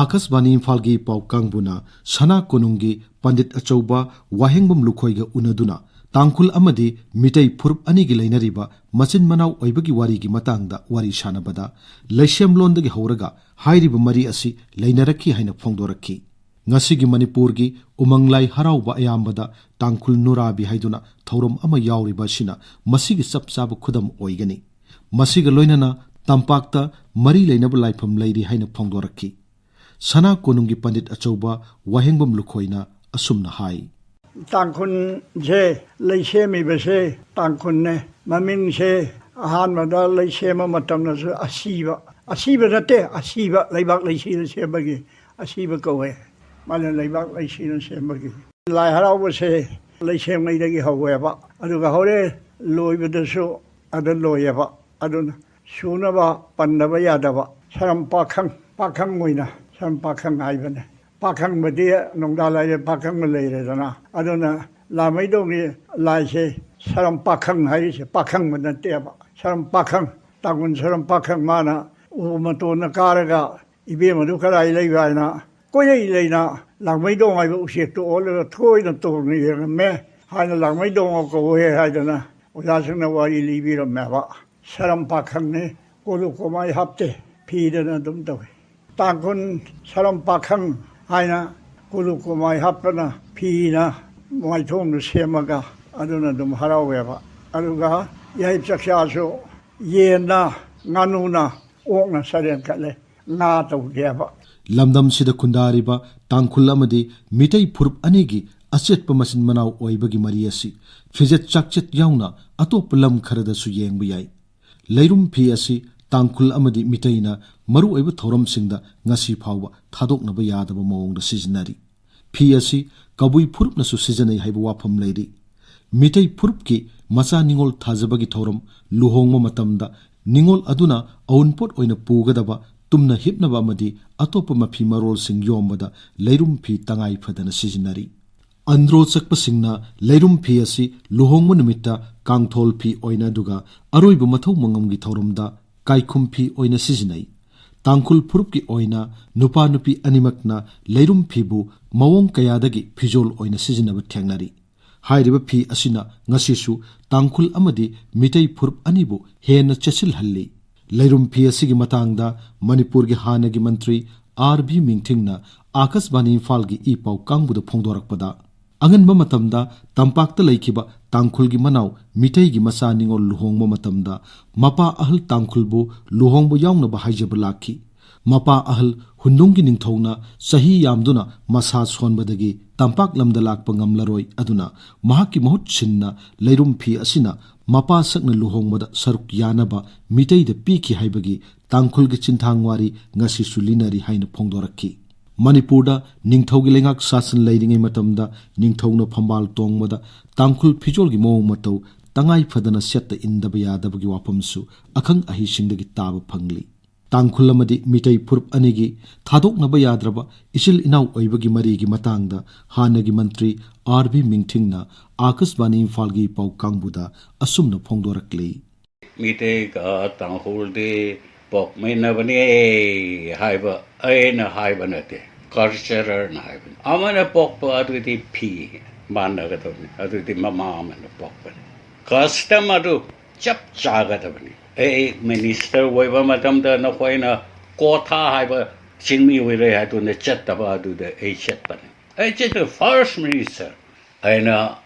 ꯑꯥꯀꯥꯁꯕꯥꯅꯤ ꯏꯝꯐꯥꯜꯒꯤ ꯄꯥꯎ ꯀꯥꯡꯕꯨꯅ ꯁꯅꯥ ꯀꯣꯅꯨꯡꯒꯤ ꯄꯟꯗꯤꯠ ꯑꯆꯧꯕ ꯋꯥꯍꯦꯡꯕꯝ ꯂꯨꯈꯣꯏꯒ ꯎꯅꯗꯨꯅ ꯇꯥꯡꯈꯨꯜ ꯑꯃꯗꯤ ꯃꯤꯇꯩ ꯐꯨꯔꯨꯞ ꯑꯅꯤꯒꯤ ꯂꯩꯅꯔꯤꯕ ꯃꯆꯤꯟ ꯃꯅꯥꯎ ꯑꯣꯏꯕꯒꯤ ꯋꯥꯔꯤꯒꯤ ꯃꯇꯥꯡꯗ ꯋꯥꯔꯤ ꯁꯥꯟꯅꯕꯗ, ꯂꯩꯁꯦꯝꯂꯣꯟꯗꯒꯤ ꯍꯧꯔꯒ ꯍꯥꯏꯔꯤꯕ ꯃꯔꯤ ꯑꯁꯤ ꯂꯩꯅꯔꯛꯈꯤ ꯍꯥꯏꯅ ꯐꯣꯡꯗꯣꯔꯛꯈꯤ꯫ ꯉꯁꯤꯒꯤ ꯃꯅꯤꯄꯨꯔꯒꯤ ꯎꯃꯪ ꯂꯥꯏ ꯍꯔꯥꯎꯕ ꯑꯌꯥꯝꯕꯗ ꯇꯥꯡꯈꯨꯜ ꯅꯨꯔꯥꯕꯤ ꯍꯥꯏꯗꯨꯅ ꯊꯧꯔꯝ ꯑꯃ ꯌꯥꯎꯔꯤꯕ ꯑꯁꯤꯅ ꯃꯁꯤꯒꯤ ꯆꯞ ꯆꯥꯕ ꯈꯨꯗꯝ ꯑꯣꯏꯒꯅꯤ꯫ ꯃꯁꯤꯒ ꯂꯣꯏꯅꯅ ꯇꯝꯄꯥꯛꯇ ꯃꯔꯤ ꯂꯩꯅꯕ ꯂꯥꯏꯐꯝ ꯂꯩꯔꯤ ꯍꯥꯏꯅ ꯐꯣꯡꯗꯣꯔꯛꯈꯤ꯫ ꯁꯅꯥ ꯀꯣꯅꯨꯡꯒꯤ ꯄꯟꯗꯤꯠ ꯑꯆꯧꯕ ꯋꯥꯍꯦꯡꯕꯝ ꯂꯨꯈꯣꯏꯅ ꯑꯁꯨꯝꯅ ꯍꯥꯏ꯫ ꯇꯥꯡꯈꯨꯜꯁꯦ, ꯂꯩꯁꯦꯝꯃꯤꯕꯁꯦ ꯇꯥꯡꯈꯨꯜꯅꯦ꯫ ꯃꯃꯤꯡꯁꯦ ꯑꯍꯥꯟꯕꯗ ꯂꯩꯁꯦꯝꯕ ꯃꯇꯝꯗꯁꯨ ꯑꯁꯤꯕ, ꯑꯁꯤꯕ ꯅꯠꯇꯦ, ꯑꯁꯤꯕ, ꯂꯩꯕꯥꯛ ꯂꯩꯁꯤꯗ ꯁꯦꯝꯕꯒꯤ ꯑꯁꯤꯕ ꯀꯧꯋꯦ꯫ ꯃꯥꯅ ꯂꯩꯕꯥꯛ ꯂꯩꯁꯤꯅ ꯁꯦꯝꯕꯒꯤ꯫ ꯂꯥꯏ ꯍꯔꯥꯎꯕꯁꯦ ꯂꯩꯁꯦꯝꯉꯩꯗꯒꯤ ꯍꯧꯋꯦꯕ, ꯑꯗꯨꯒ ꯍꯧꯔꯦ ꯂꯣꯏꯕꯗꯁꯨ ꯑꯗ ꯂꯣꯏꯌꯦꯕ꯫ ꯑꯗꯨꯅ ꯁꯨꯅꯕ ꯄꯟꯗꯕ ꯌꯥꯗꯕ ꯁꯔꯝ ꯄꯥꯈꯪ, ꯄꯥꯈꯪ ꯑꯣꯏꯅ ꯁꯔꯝ ꯄꯥꯈꯪ ꯍꯥꯏꯕꯅꯦ꯫ ꯄꯥꯈꯪꯕꯗꯤ ꯅꯣꯡꯗꯥ ꯂꯥꯏꯔꯦ, ꯄꯥꯈꯪꯕ ꯂꯩꯔꯦꯗꯅ꯫ ꯑꯗꯨꯅ ꯂꯥꯡꯃꯩꯗꯣꯡꯒꯤ ꯂꯥꯏꯁꯦ ꯁꯔꯝ ꯄꯥꯈꯪ ꯍꯥꯏꯔꯤꯁꯦ ꯄꯥꯈꯪꯕ ꯅꯠꯇꯦꯕ, ꯁꯔꯝ ꯄꯥꯈꯪ꯫ ꯇꯥꯡꯈꯨꯜ ꯁꯔꯝ ꯄꯥꯈꯪ ꯃꯥꯅ ꯎ ꯃꯇꯣꯟꯗ ꯀꯥꯔꯒ ꯏꯕꯦꯝꯃꯗꯨ ꯀꯗꯥꯏ ꯂꯩꯕ ꯍꯥꯏꯅ ꯀꯣꯏꯂꯩ ꯂꯩꯅ ꯂꯥꯡꯃꯩꯗꯣꯡ ꯍꯥꯏꯕ ꯎꯆꯦꯛꯇꯨ ꯑꯣꯜꯂꯒ ꯊꯣꯏꯅ ꯇꯣꯡꯅ ꯌꯦꯡꯉꯝꯃꯦ ꯍꯥꯏꯅ ꯂꯥꯡꯃꯩꯗꯣꯡ ꯀꯧꯋꯦ ꯍꯥꯏꯗꯅ ꯑꯣꯖꯥꯁꯤꯡꯅ ꯋꯥꯔꯤ ꯂꯤꯕꯤꯔꯝꯃꯦꯕ꯫ ꯁꯔꯝ ꯄꯥꯈꯪꯅꯤ, ꯀꯣꯂꯨ ꯀꯣꯃꯥꯏ ꯍꯥꯞꯇꯦ, ꯐꯤꯗꯅ ꯑꯗꯨꯝ ꯇꯧꯏ꯫ ꯇꯥꯡꯈꯨꯜ ꯁꯔꯝ ꯄꯥꯈꯪ ꯍꯥꯏꯅ ꯀꯣꯂꯨ ꯀꯣꯃꯥꯏ ꯍꯥꯞꯇꯅ ꯐꯤꯅ ꯃꯥꯏꯊꯣꯡꯗꯨ ꯁꯦꯝꯃꯒ ꯑꯗꯨꯅ ꯑꯗꯨꯝ ꯍꯔꯥꯎꯋꯦꯕ꯫ ꯑꯗꯨꯒ ꯌꯥꯏ ꯆꯥꯛꯆꯥꯁꯨ ꯌꯦꯟꯅ, ꯉꯥꯅꯨꯅ, ꯑꯣꯛꯅ ꯁꯔꯦꯡ ꯀꯠꯂꯦ, ꯉꯥ ꯇꯧꯗꯦꯕ꯫ ꯂꯝꯗꯝꯁꯤꯗ ꯈꯨꯟꯗꯥꯔꯤꯕ ꯇꯥꯡꯈꯨꯜ ꯑꯃꯗꯤ ꯃꯤꯇꯩ ꯐꯨꯔꯨꯞ ꯑꯅꯤꯒꯤ ꯑꯆꯦꯠꯄ ꯃꯆꯤꯟ ꯃꯅꯥꯎ ꯑꯣꯏꯕꯒꯤ ꯃꯔꯤ ꯑꯁꯤ ꯐꯤꯖꯦꯠ ꯆꯥꯛꯆꯦꯠ ꯌꯥꯎꯅ ꯑꯇꯣꯞꯄ ꯂꯝ ꯈꯔꯗꯁꯨ ꯌꯦꯡꯕ ꯌꯥꯏ꯫ ꯂꯩꯔꯨꯝ ꯐꯤ ꯑꯁꯤ ꯇꯥꯡꯈꯨꯜ ꯑꯃꯗꯤ ꯃꯤꯇꯩꯅ ꯃꯔꯨꯑꯣꯏꯕ ꯊꯧꯔꯝꯁꯤꯡꯗ ꯉꯁꯤ ꯐꯥꯎꯕ ꯊꯥꯗꯣꯛꯅꯕ ꯌꯥꯗꯕ ꯃꯑꯣꯡꯗ ꯁꯤꯖꯤꯟꯅꯔꯤ꯫ ꯐꯤ ꯑꯁꯤ ꯀꯕꯨꯏ ꯐꯨꯔꯨꯞꯅꯁꯨ ꯁꯤꯖꯤꯟꯅꯩ ꯍꯥꯏꯕ ꯋꯥꯐꯝ ꯂꯩꯔꯤ꯫ ꯃꯤꯇꯩ ꯐꯨꯔꯨꯞꯀꯤ ꯃꯆꯥ ꯅꯤꯉꯣꯜ ꯊꯥꯖꯕꯒꯤ ꯊꯧꯔꯝ, ꯂꯨꯍꯣꯡꯕ ꯃꯇꯝꯗ ꯅꯤꯉꯣꯜ ꯑꯗꯨꯅ ꯑꯎꯟꯄꯣꯠ ꯑꯣꯏꯅ ꯄꯨꯒꯗꯕ ꯇꯨꯝꯅ ꯍꯤꯞꯅꯕ ꯑꯃꯗꯤ ꯑꯇꯣꯞꯄ ꯃꯐꯤ ꯃꯔꯣꯜꯁꯤꯡ ꯌꯣꯝꯕꯗ ꯂꯩꯔꯨꯝ ꯐꯤ ꯇꯉꯥꯏ ꯐꯗꯅ ꯁꯤꯖꯤꯟꯅꯔꯤ꯫ ꯑꯟꯗ꯭ꯔꯣ ꯆꯠꯄꯁꯤꯡꯅ ꯂꯩꯔꯨꯝ ꯐꯤ ꯑꯁꯤ ꯂꯨꯍꯣꯡꯕ ꯅꯨꯃꯤꯠꯇ ꯀꯥꯡꯊꯣꯜ ꯐꯤ ꯑꯣꯏꯅ, ꯑꯗꯨꯒ ꯑꯔꯣꯏꯕ ꯃꯊꯧ ꯃꯉꯝꯒꯤ ꯊꯧꯔꯝꯗ ꯀꯥꯏꯈꯨꯝ ꯐꯤ ꯑꯣꯏꯅ ꯁꯤꯖꯤꯟꯅꯩ꯫ ꯇꯥꯡꯈꯨꯜ ꯐꯨꯔꯨꯞꯀꯤ ꯑꯣꯏꯅ ꯅꯨꯄꯥ ꯅꯨꯄꯤ ꯑꯅꯤꯃꯛꯅ ꯂꯩꯔꯨꯝ ꯐꯤꯕꯨ ꯃꯑꯣꯡ ꯀꯌꯥꯗꯒꯤ ꯐꯤꯖꯣꯜ ꯑꯣꯏꯅ ꯁꯤꯖꯤꯟꯅꯕ ꯊꯦꯡꯅꯔꯤ꯫ ꯍꯥꯏꯔꯤꯕ ꯐꯤ ꯑꯁꯤꯅ ꯉꯁꯤꯁꯨ ꯇꯥꯡꯈꯨꯜ ꯑꯃꯗꯤ ꯃꯤꯇꯩ ꯐꯨꯔꯨꯞ ꯑꯅꯤꯕꯨ ꯍꯦꯟꯅ ꯆꯦꯠꯁꯤꯜꯍꯜꯂꯤ꯫ ꯂꯩꯔꯨꯝ ꯐꯤ ꯑꯁꯤꯒꯤ ꯃꯇꯥꯡꯗ ꯃꯅꯤꯄꯨꯔꯒꯤ ꯍꯥꯟꯅꯒꯤ ꯃꯟꯇ꯭ꯔꯤ ꯑꯥꯔ ꯕꯤ ꯃꯤꯡꯊꯤꯡꯅ ꯑꯥꯀꯥꯁꯕꯥꯅꯤ ꯏꯝꯐꯥꯜꯒꯤ ꯏ ꯄꯥꯎ ꯀꯥꯡꯕꯨꯗ ꯐꯣꯡꯗꯣꯔꯛꯄꯗ, ꯑꯉꯟꯕ ꯃꯇꯝꯗ ꯇꯝꯄꯥꯛꯇ ꯂꯩꯈꯤꯕ ꯇꯥꯡꯈꯨꯜꯒꯤ ꯃꯅꯥꯎ ꯃꯤꯇꯩꯒꯤ ꯃꯆꯥ ꯅꯤꯉꯣꯜ ꯂꯨꯍꯣꯡꯕ ꯃꯇꯝꯗ ꯃꯄꯥ ꯑꯍꯜ ꯇꯥꯡꯈꯨꯜꯕꯨ ꯂꯨꯍꯣꯡꯕ ꯌꯥꯎꯅꯕ ꯍꯥꯏꯖꯕ ꯂꯥꯛꯈꯤ꯫ ꯃꯄꯥ ꯑꯍꯜ ꯍꯨꯟꯗꯨꯡꯒꯤ ꯅꯤꯡꯊꯧꯅ ꯆꯍꯤ ꯌꯥꯝꯗꯨꯅ ꯃꯁꯥ ꯁꯣꯟꯕꯗꯒꯤ ꯇꯝꯄꯥꯛ ꯂꯝꯗ ꯂꯥꯛꯄ ꯉꯝꯂꯔꯣꯏ, ꯑꯗꯨꯅ ꯃꯍꯥꯛꯀꯤ ꯃꯍꯨꯠ ꯁꯤꯟꯅ ꯂꯩꯔꯨꯝ ꯐꯤ ꯑꯁꯤꯅ ꯃꯄꯥ ꯁꯛꯅ ꯂꯨꯍꯣꯡꯕꯗ ꯁꯔꯨꯛ ꯌꯥꯅꯕ ꯃꯤꯇꯩꯗ ꯄꯤꯈꯤ ꯍꯥꯏꯕꯒꯤ ꯇꯥꯡꯈꯨꯜꯒꯤ ꯆꯤꯟꯊꯥꯡ ꯋꯥꯔꯤ ꯉꯁꯤꯁꯨ ꯂꯤꯅꯔꯤ ꯍꯥꯏꯅ ꯐꯣꯡꯗꯣꯔꯛꯈꯤ꯫ ꯃꯅꯤꯄꯨꯔꯗ ꯅꯤꯡꯊꯧꯒꯤ ꯂꯩꯉꯥꯛ ꯁꯥꯁꯟ ꯂꯩꯔꯤꯉꯩ ꯃꯇꯝꯗ ꯅꯤꯡꯊꯧꯅ ꯐꯝꯕꯥꯜ ꯇꯣꯡꯕꯗ ꯇꯥꯡꯈꯨꯜ ꯐꯤꯖꯣꯜꯒꯤ ꯃꯑꯣꯡ ꯃꯇꯧ ꯇꯉꯥꯏ ꯐꯗꯅ ꯁꯦꯠꯇ ꯏꯟꯗꯕ ꯌꯥꯗꯕꯒꯤ ꯋꯥꯐꯝꯁꯨ ꯑꯈꯪ ꯑꯍꯩꯁꯤꯡꯗꯒꯤ ꯇꯥꯕ ꯐꯪꯂꯤ꯫ ꯇꯥꯡꯈꯨꯜ ꯑꯃꯗꯤ ꯃꯤꯇꯩ ꯐꯨꯔꯨꯞ ꯑꯅꯤꯒꯤ ꯊꯥꯗꯣꯛꯅꯕ ꯌꯥꯗ꯭ꯔꯕ ꯏꯆꯤꯜ ꯏꯅꯥꯎ ꯑꯣꯏꯕꯒꯤ ꯃꯔꯤꯒꯤ ꯃꯇꯥꯡꯗ ꯍꯥꯟꯅꯒꯤ ꯃꯟꯇ꯭ꯔꯤ ꯑꯥꯔ ꯕꯤ ꯃꯤꯡꯊꯤꯡꯅ ꯑꯥꯀꯥꯁꯕꯥꯅꯤ ꯏꯝꯐꯥꯜꯒꯤ ꯄꯥꯎ ꯀꯥꯡꯕꯨꯗ ꯑꯁꯨꯝꯅ ꯐꯣꯡꯗꯣꯔꯛꯂꯤ꯫ ꯃꯤꯇꯩꯒ ꯇꯥꯡꯈꯨꯜꯗꯤ ꯄꯣꯛꯃꯤꯟꯅꯕꯅꯤ ꯍꯥꯏꯕ ꯑꯩꯅ ꯍꯥꯏꯕ ꯅꯠꯇꯦ, ꯀꯜꯆꯔꯔꯅ ꯍꯥꯏꯕꯅꯤ꯫ ꯑꯃꯅ ꯄꯣꯛꯄ ꯑꯗꯨꯗꯤ ꯐꯤ ꯃꯥꯟꯅꯒꯗꯕꯅꯤ, ꯑꯗꯨꯗꯤ ꯃꯃꯥ ꯑꯃꯅ ꯄꯣꯛꯄꯅꯤ꯫ ꯀꯁꯇꯝ ꯑꯗꯨ ꯆꯞ ꯆꯥꯒꯗꯕꯅꯤ꯫ ꯑꯩ ꯃꯤꯅꯤꯁꯇꯔ ꯑꯣꯏꯕ ꯃꯇꯝꯗ ꯅꯈꯣꯏꯅ ꯀꯣꯊꯥ ꯍꯥꯏꯕ ꯆꯤꯡꯃꯤ ꯑꯣꯏꯔꯦ ꯍꯥꯏꯗꯨꯅ ꯆꯠꯇꯕ ꯑꯗꯨꯗ ꯑꯩ ꯆꯠꯄꯅꯤ꯫ ꯑꯩ ꯆꯠꯇ ꯐꯥꯔꯁ ꯃꯤꯅꯤꯁꯇꯔ ꯑꯩꯅ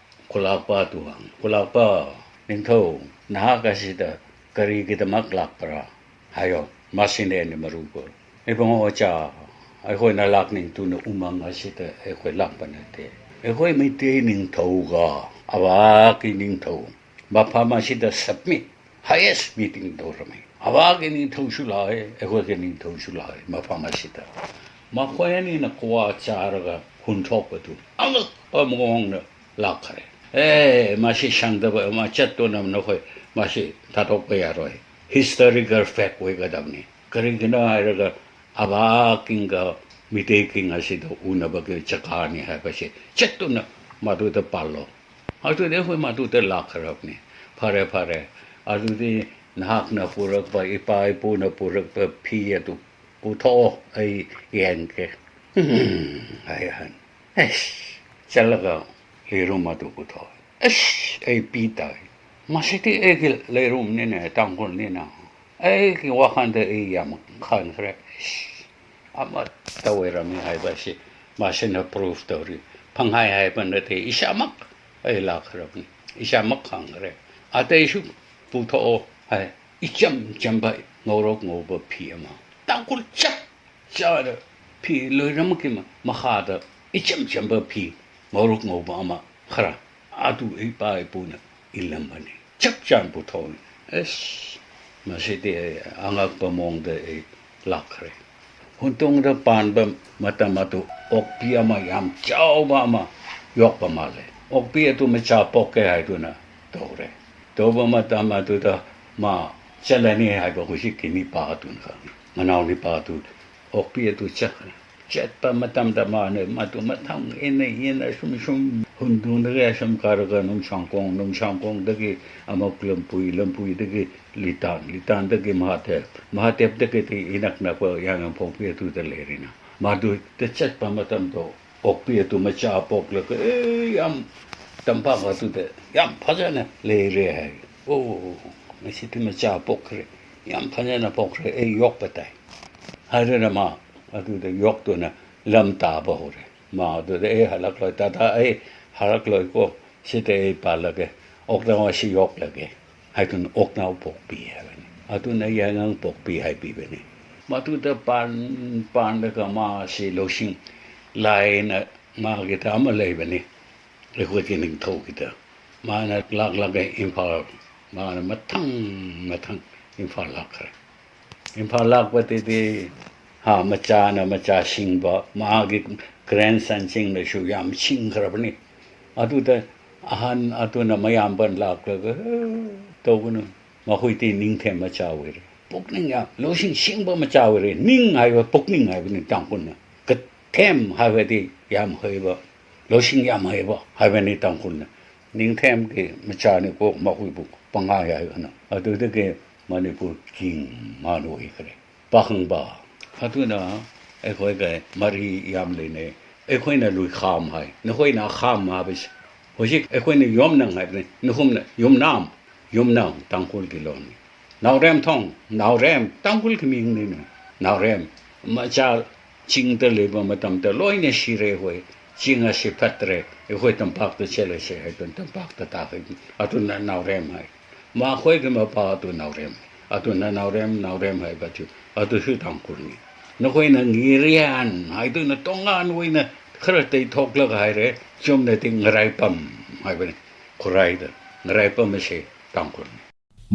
ꯈꯨꯂꯥꯛꯄ ꯑꯗꯨ ꯍꯪ-, "ꯈꯨꯂꯥꯛꯄ ꯅꯤꯡꯊꯧ, ꯅꯍꯥꯛ ꯑꯁꯤꯗ ꯀꯔꯤꯒꯤꯗꯃꯛ ꯂꯥꯛꯄ꯭ꯔꯥ? ꯍꯥꯏꯌꯣ, ꯃꯁꯤꯅꯦ ꯑꯩꯅ ꯃꯔꯨ ꯀꯣꯏ꯫ ꯏꯕꯨꯡꯉꯣ ꯑꯣꯖꯥ, ꯑꯩꯈꯣꯏꯅ ꯂꯥꯛꯅꯤꯡꯗꯨꯅ ꯎꯃꯪ ꯑꯁꯤꯗ ꯑꯩꯈꯣꯏ ꯂꯥꯛꯄ ꯅꯠꯇꯦ꯫ ꯑꯩꯈꯣꯏ ꯃꯩꯇꯩ ꯅꯤꯡꯊꯧꯒ ꯑꯕꯥꯀꯤ ꯅꯤꯡꯊꯧ ꯃꯐꯝ ꯑꯁꯤꯗ ꯁꯕꯃꯤꯠ ꯍꯥꯏꯌꯦꯁ ꯃꯤꯇꯤꯡ ꯇꯧꯔꯝꯃꯤ꯫ ꯑꯕꯥꯒꯤ ꯅꯤꯡꯊꯧꯁꯨ ꯂꯥꯛꯑꯦ, ꯑꯩꯈꯣꯏꯒꯤ ꯅꯤꯡꯊꯧꯁꯨ ꯂꯥꯛꯑꯦ ꯃꯐꯝ ꯑꯁꯤꯗ꯫ ꯃꯈꯣꯏ ꯑꯅꯤꯅ ꯀ꯭ꯋꯥ ꯆꯥꯔꯒ ꯍꯨꯟꯊꯣꯛꯄꯗꯨ ꯑꯉꯛꯄ ꯃꯑꯣꯡꯗ ꯂꯥꯛꯈ꯭ꯔꯦ꯫ ꯑꯦ, ꯃꯁꯤ ꯁꯪꯗꯕ ꯑꯃ ꯆꯠꯇꯨꯅ ꯅꯈꯣꯏ ꯃꯁꯤ ꯊꯥꯗꯣꯛꯄ ꯌꯥꯔꯣꯏ꯫ ꯍꯤꯁꯇꯣꯔꯤꯀꯦꯜ ꯐꯦꯛ ꯑꯣꯏꯒꯗꯕꯅꯤ꯫ ꯀꯔꯤꯒꯤꯅꯣ ꯍꯥꯏꯔꯒ ꯑꯕꯥ ꯀꯤꯡꯒ ꯃꯤꯇꯩ ꯀꯤꯡ ꯑꯁꯤꯗ ꯎꯅꯕꯒꯤ ꯖꯒꯥꯅꯤ ꯍꯥꯏꯕꯁꯤ ꯆꯠꯇꯨꯅ ꯃꯗꯨꯗ ꯄꯥꯜꯂꯣ꯫ ꯑꯗꯨꯗꯤ ꯑꯩꯈꯣꯏ ꯃꯗꯨꯗ ꯂꯥꯛꯈ꯭ꯔꯕꯅꯤ꯫ ꯐꯔꯦ, ꯐꯔꯦ꯫ ꯑꯗꯨꯗꯤ ꯅꯍꯥꯛꯅ ꯄꯨꯔꯛꯄ, ꯏꯄꯥ ꯏꯄꯨꯅ ꯄꯨꯔꯛꯄ ꯐꯤ ꯑꯗꯨ ꯄꯨꯊꯣꯛꯑꯣ, ꯑꯩ ꯌꯦꯡꯒꯦ꯫ ꯎꯝ, ꯍꯥꯏ ꯑꯍꯟ꯫ ꯑꯩꯁ, ꯆꯠꯂꯒ ꯂꯩꯔꯨꯝ ꯑꯗꯨ ꯄꯨꯊꯣꯛꯑꯦ꯫ ꯑꯁ, ꯑꯩ ꯄꯤ ꯇꯥꯏ꯫ ꯃꯁꯤꯗꯤ ꯑꯩꯒꯤ ꯂꯩꯔꯨꯝꯅꯤꯅꯦ, ꯇꯥꯡꯈꯨꯜꯅꯤꯅ꯫ ꯑꯩꯒꯤ ꯋꯥꯈꯜꯗ ꯑꯩ ꯌꯥꯝ ꯈꯟꯈ꯭ꯔꯦ꯫ ꯑꯁ, ꯑꯃꯠꯇ ꯑꯣꯏꯔꯝꯃꯤ ꯍꯥꯏꯕ ꯑꯁꯤ ꯃꯁꯤꯅ proof ꯇꯧꯔꯤ꯫ ꯄꯪꯍꯥꯏ ꯍꯥꯏꯕ ꯅꯠꯇꯦ, ꯏꯁꯥꯃꯛ ꯑꯩ ꯂꯥꯛꯈ꯭ꯔꯕꯅꯤ, ꯏꯁꯥꯃꯛ ꯈꯪꯈ꯭ꯔꯦ꯫ ꯑꯇꯩꯁꯨ ꯄꯨꯊꯣꯛꯑꯣ ꯍꯥꯏ꯫ ꯏꯆꯝ ꯆꯝꯕ ꯉꯧꯔꯣꯛ ꯉꯧꯕ ꯐꯤ ꯑꯃ, ꯇꯥꯡꯈꯨꯜ ꯆꯞ ꯆꯥꯅ ꯐꯤ ꯂꯣꯏꯅꯃꯛꯀꯤ ꯃ-, ꯃꯈꯥꯗ ꯏꯆꯝ ꯆꯝꯕ ꯐꯤ ꯉꯧꯔꯣꯛ ꯉꯧꯕ ꯑꯃ ꯈꯔ, ꯑꯗꯨ ꯏꯄꯥ ꯏꯄꯨꯅ ꯏꯜꯂꯝꯕꯅꯤ, ꯆꯞ ꯆꯥꯅ ꯄꯨꯊꯣꯛꯏ꯫ ꯑꯁ, ꯃꯁꯤꯗꯤ ꯑꯩ ꯑꯉꯛꯄ ꯃꯑꯣꯡꯗ ꯑꯩ ꯂꯥꯛꯈ꯭ꯔꯦ꯫ ꯍꯨꯟꯗꯨꯡꯗ ꯄꯥꯟꯕ ꯃꯇꯝ ꯑꯗꯨ ꯑꯣꯛꯄꯤ ꯑꯃ ꯌꯥꯝ ꯆꯥꯎꯕ ꯑꯃ ꯌꯣꯛꯄ ꯃꯥꯜꯂꯦ꯫ ꯑꯣꯛꯄꯤ ꯑꯗꯨ ꯃꯆꯥ ꯄꯣꯛꯀꯦ ꯍꯥꯏꯗꯨꯅ ꯇꯧꯔꯦ꯫ ꯇꯧꯕ ꯃꯇꯝ ꯑꯗꯨꯗ ꯃꯥ ꯆꯠꯂꯅꯤ ꯍꯥꯏꯕ ꯍꯧꯖꯤꯛꯀꯤ ꯅꯤꯄꯥ ꯑꯗꯨꯅ ꯈꯪꯉꯤ꯫ ꯃꯅꯥꯎ ꯅꯤꯄꯥ ꯑꯗꯨ ꯑꯣꯛꯄꯤ ꯑꯗꯨ ꯆꯠꯈ꯭ꯔꯦ꯫ ꯆꯠꯄ ꯃꯇꯝꯗ ꯃꯥꯅ ꯃꯗꯨ ꯃꯊꯪ ꯏꯟꯅ ꯏꯟꯅ ꯁꯨꯝ ꯁꯨꯝ ꯍꯨꯟꯗꯨꯡꯗꯒꯤ ꯁꯨꯝ ꯀꯥꯔꯒ ꯅꯨꯡꯁꯥꯡꯈꯣꯡ, ꯅꯨꯡꯁꯥꯡꯈꯣꯡꯗꯒꯤ ꯑꯃꯨꯛ ꯂꯝꯄꯨꯏ, ꯂꯝꯄꯨꯏꯗꯒꯤ ꯂꯤꯇꯥꯟ, ꯂꯤꯇꯥꯟꯗꯒꯤ ꯃꯍꯥꯗꯦꯕ, ꯃꯍꯥꯗꯦꯕꯗꯒꯤꯗꯤ ꯏꯅꯛ ꯅꯛꯄ ꯌꯥꯏꯉꯪꯄꯣꯛꯄꯤ ꯑꯗꯨꯗ ꯂꯩꯔꯤꯅ꯫ ꯃꯗꯨꯗ ꯆꯠꯄ ꯃꯇꯝꯗꯣ ꯑꯣꯛꯄꯤ ꯑꯗꯨ ꯃꯆꯥ ꯄꯣꯛꯂꯒ, ꯑꯦ, ꯌꯥꯝ ꯇꯝꯄꯥꯛ ꯑꯗꯨꯗ ꯌꯥꯝ ꯐꯖꯅ ꯂꯩꯔꯦ ꯍꯥꯏ꯫ ꯑꯣ, ꯉꯁꯤꯗꯤ ꯃꯆꯥ ꯄꯣꯛꯈ꯭ꯔꯦ, ꯌꯥꯝ ꯐꯖꯅ ꯄꯣꯛꯈ꯭ꯔꯦ, ꯑꯩ ꯌꯣꯛꯄ ꯇꯥꯏ ꯍꯥꯏꯗꯨꯅ ꯃꯥ ꯑꯗꯨꯗ ꯌꯣꯛꯇꯨꯅ ꯂꯝ ꯇꯥꯕ ꯍꯧꯔꯦ꯫ ꯃꯥ ꯑꯗꯨꯗ, "ꯑꯦ, ꯍꯜꯂꯛꯂꯣꯏ, ꯇꯥꯇꯥ, ꯑꯩ ꯍꯜꯂꯛꯂꯣꯏꯀꯣ, ꯁꯤꯗ ꯑꯩ ꯄꯥꯜꯂꯒꯦ, ꯑꯣꯛꯅꯥꯎ ꯑꯁꯤ ꯌꯣꯛꯂꯒꯦ" ꯍꯥꯏꯗꯨꯅ ꯑꯣꯛꯅꯥꯎ ꯄꯣꯛꯄꯤ ꯍꯥꯏꯕꯅꯤ꯫ ꯑꯗꯨꯅ ꯌꯥꯏꯉꯪ ꯄꯣꯛꯄꯤ ꯍꯥꯏꯕꯤꯕꯅꯤ꯫ ꯃꯗꯨꯗ ꯄꯥꯟ-, ꯄꯥꯟꯂꯒ ꯃꯥꯁꯤ ꯂꯧꯁꯤꯡ ꯂꯥꯏꯅ ꯃꯥꯒꯤꯗ ꯑꯃ ꯂꯩꯕꯅꯤ, ꯑꯩꯈꯣꯏꯒꯤ ꯅꯤꯡꯊꯧꯒꯤꯗ꯫ ꯃꯥꯅ ꯂꯥꯛꯂꯒ ꯏꯝꯐꯥꯜ, ꯃꯥꯅ ꯃꯊꯪ ꯃꯊꯪ ꯏꯝꯐꯥꯜ ꯂꯥꯛꯈ꯭ꯔꯦ꯫ ꯏꯝꯐꯥꯜ ꯂꯥꯛꯄꯗꯗꯤ, ꯍꯥ, ꯃꯆꯥꯅ ꯃꯆꯥ ꯁꯤꯡꯕ, ꯃꯥꯒꯤ grandson ꯁꯤꯡꯅꯁꯨ ꯌꯥꯝ ꯁꯤꯡꯈ꯭ꯔꯕꯅꯤ꯫ ꯑꯗꯨꯗ ꯑꯍꯟ ꯑꯗꯨꯅ ꯃꯌꯥꯝꯕ ꯂꯥꯛꯂꯒ, "ꯇꯧꯒꯅꯨ, ꯃꯈꯣꯏꯗꯤ ꯅꯤꯡꯊꯦꯝ ꯃꯆꯥ ꯑꯣꯏꯔꯦ, ꯄꯨꯛꯅꯤꯡ ꯌꯥꯝ, ꯂꯧꯁꯤꯡ ꯁꯤꯡꯕ ꯃꯆꯥ ꯑꯣꯏꯔꯦ"꯫ ꯅꯤꯡ ꯍꯥꯏꯕ ꯄꯨꯛꯅꯤꯡ ꯍꯥꯏꯕꯅꯤ ꯇꯥꯡꯈꯨꯜꯅ꯫ ꯀꯊꯦꯝ ꯍꯥꯏꯕꯗꯤ ꯌꯥꯝ ꯍꯩꯕ, ꯂꯧꯁꯤꯡ ꯌꯥꯝ ꯍꯩꯕ ꯍꯥꯏꯕꯅꯤ ꯇꯥꯡꯈꯨꯜꯅ꯫ ꯅꯤꯡꯊꯦꯝꯒꯤ ꯃꯆꯥꯅꯤꯀꯣ ꯃꯈꯣꯏꯕꯨ ꯄꯪꯍꯥꯏ ꯍꯥꯏꯒꯅꯨ꯫ ꯑꯗꯨꯗꯒꯤ ꯃꯅꯤꯄꯨꯔ ꯀꯤꯡ ꯃꯥꯅ ꯑꯣꯏꯈ꯭ꯔꯦ꯫ ꯄꯥꯈꯪꯕ꯫ ꯑꯗꯨꯅ ꯑꯩꯈꯣꯏꯒ ꯃꯔꯤ ꯌꯥꯝ ꯂꯩꯅꯩ꯫ ꯑꯩꯈꯣꯏꯅ ꯂꯨꯏꯈꯥꯝ ꯍꯥꯏ, ꯅꯈꯣꯏꯅ ꯑꯈꯥꯝ ꯍꯥꯏꯕꯁꯤ꯫ ꯍꯧꯖꯤꯛ ꯑꯩꯈꯣꯏꯅ ꯌꯣꯝꯅꯪ ꯍꯥꯏꯕꯅꯤ, ꯅꯈꯣꯏꯅ ꯌꯨꯝꯅꯥꯝ꯫ ꯌꯨꯝꯅꯥꯝ ꯇꯥꯡꯈꯨꯜꯒꯤ ꯂꯣꯟꯅꯤ꯫ ꯅꯥꯎꯔꯦꯝꯊꯣꯡ, ꯅꯥꯎꯔꯦꯝ ꯇꯥꯡꯈꯨꯜꯒꯤ ꯃꯤꯡꯅꯤꯅꯦ꯫ ꯅꯥꯎꯔꯦꯝ ꯃꯆꯥ ꯆꯤꯡꯗ ꯂꯩꯕ ꯃꯇꯝꯗ ꯂꯣꯏꯅ ꯁꯤꯔꯦ꯫ ꯍꯣꯏ, ꯆꯤꯡ ꯑꯁꯤ ꯐꯠꯇ꯭ꯔꯦ, ꯑꯩꯈꯣꯏ ꯇꯝꯄꯥꯛꯇ ꯆꯠꯂꯁꯦ ꯍꯥꯏꯗꯨꯅ ꯇꯝꯄꯥꯛꯇ ꯇꯥꯈꯤꯕꯅꯤ꯫ ꯑꯗꯨꯅ ꯅꯥꯎꯔꯦꯝ ꯍꯥꯏ꯫ ꯃꯈꯣꯏꯒꯤ ꯃꯄꯥ ꯑꯗꯨ ꯅꯥꯎꯔꯦꯝ꯫ ꯑꯗꯨꯅ ꯅꯥꯎꯔꯦꯝ, ꯅꯥꯎꯔꯦꯝ ꯍꯥꯏꯕꯗꯨ ꯑꯗꯨꯁꯨ ꯇꯥꯡꯈꯨꯜꯅꯤ꯫ ꯅꯈꯣꯏꯅ ꯉꯤꯔꯤꯌꯥꯟ ꯍꯥꯏꯗꯨꯅ ꯇꯣꯉꯥꯟ ꯑꯣꯏꯅ ꯈꯔ ꯇꯩꯊꯣꯛꯂꯒ ꯍꯥꯏꯔꯦ꯫ ꯆꯨꯝꯅꯗꯤ ꯉꯔꯥꯏꯄꯝ ꯍꯥꯏꯕꯅꯤ꯫ ꯈꯨꯔꯥꯏꯗ ꯉꯔꯥꯏꯄꯝ ꯑꯁꯤ ꯇꯥꯡꯈꯨꯜꯅꯤ꯫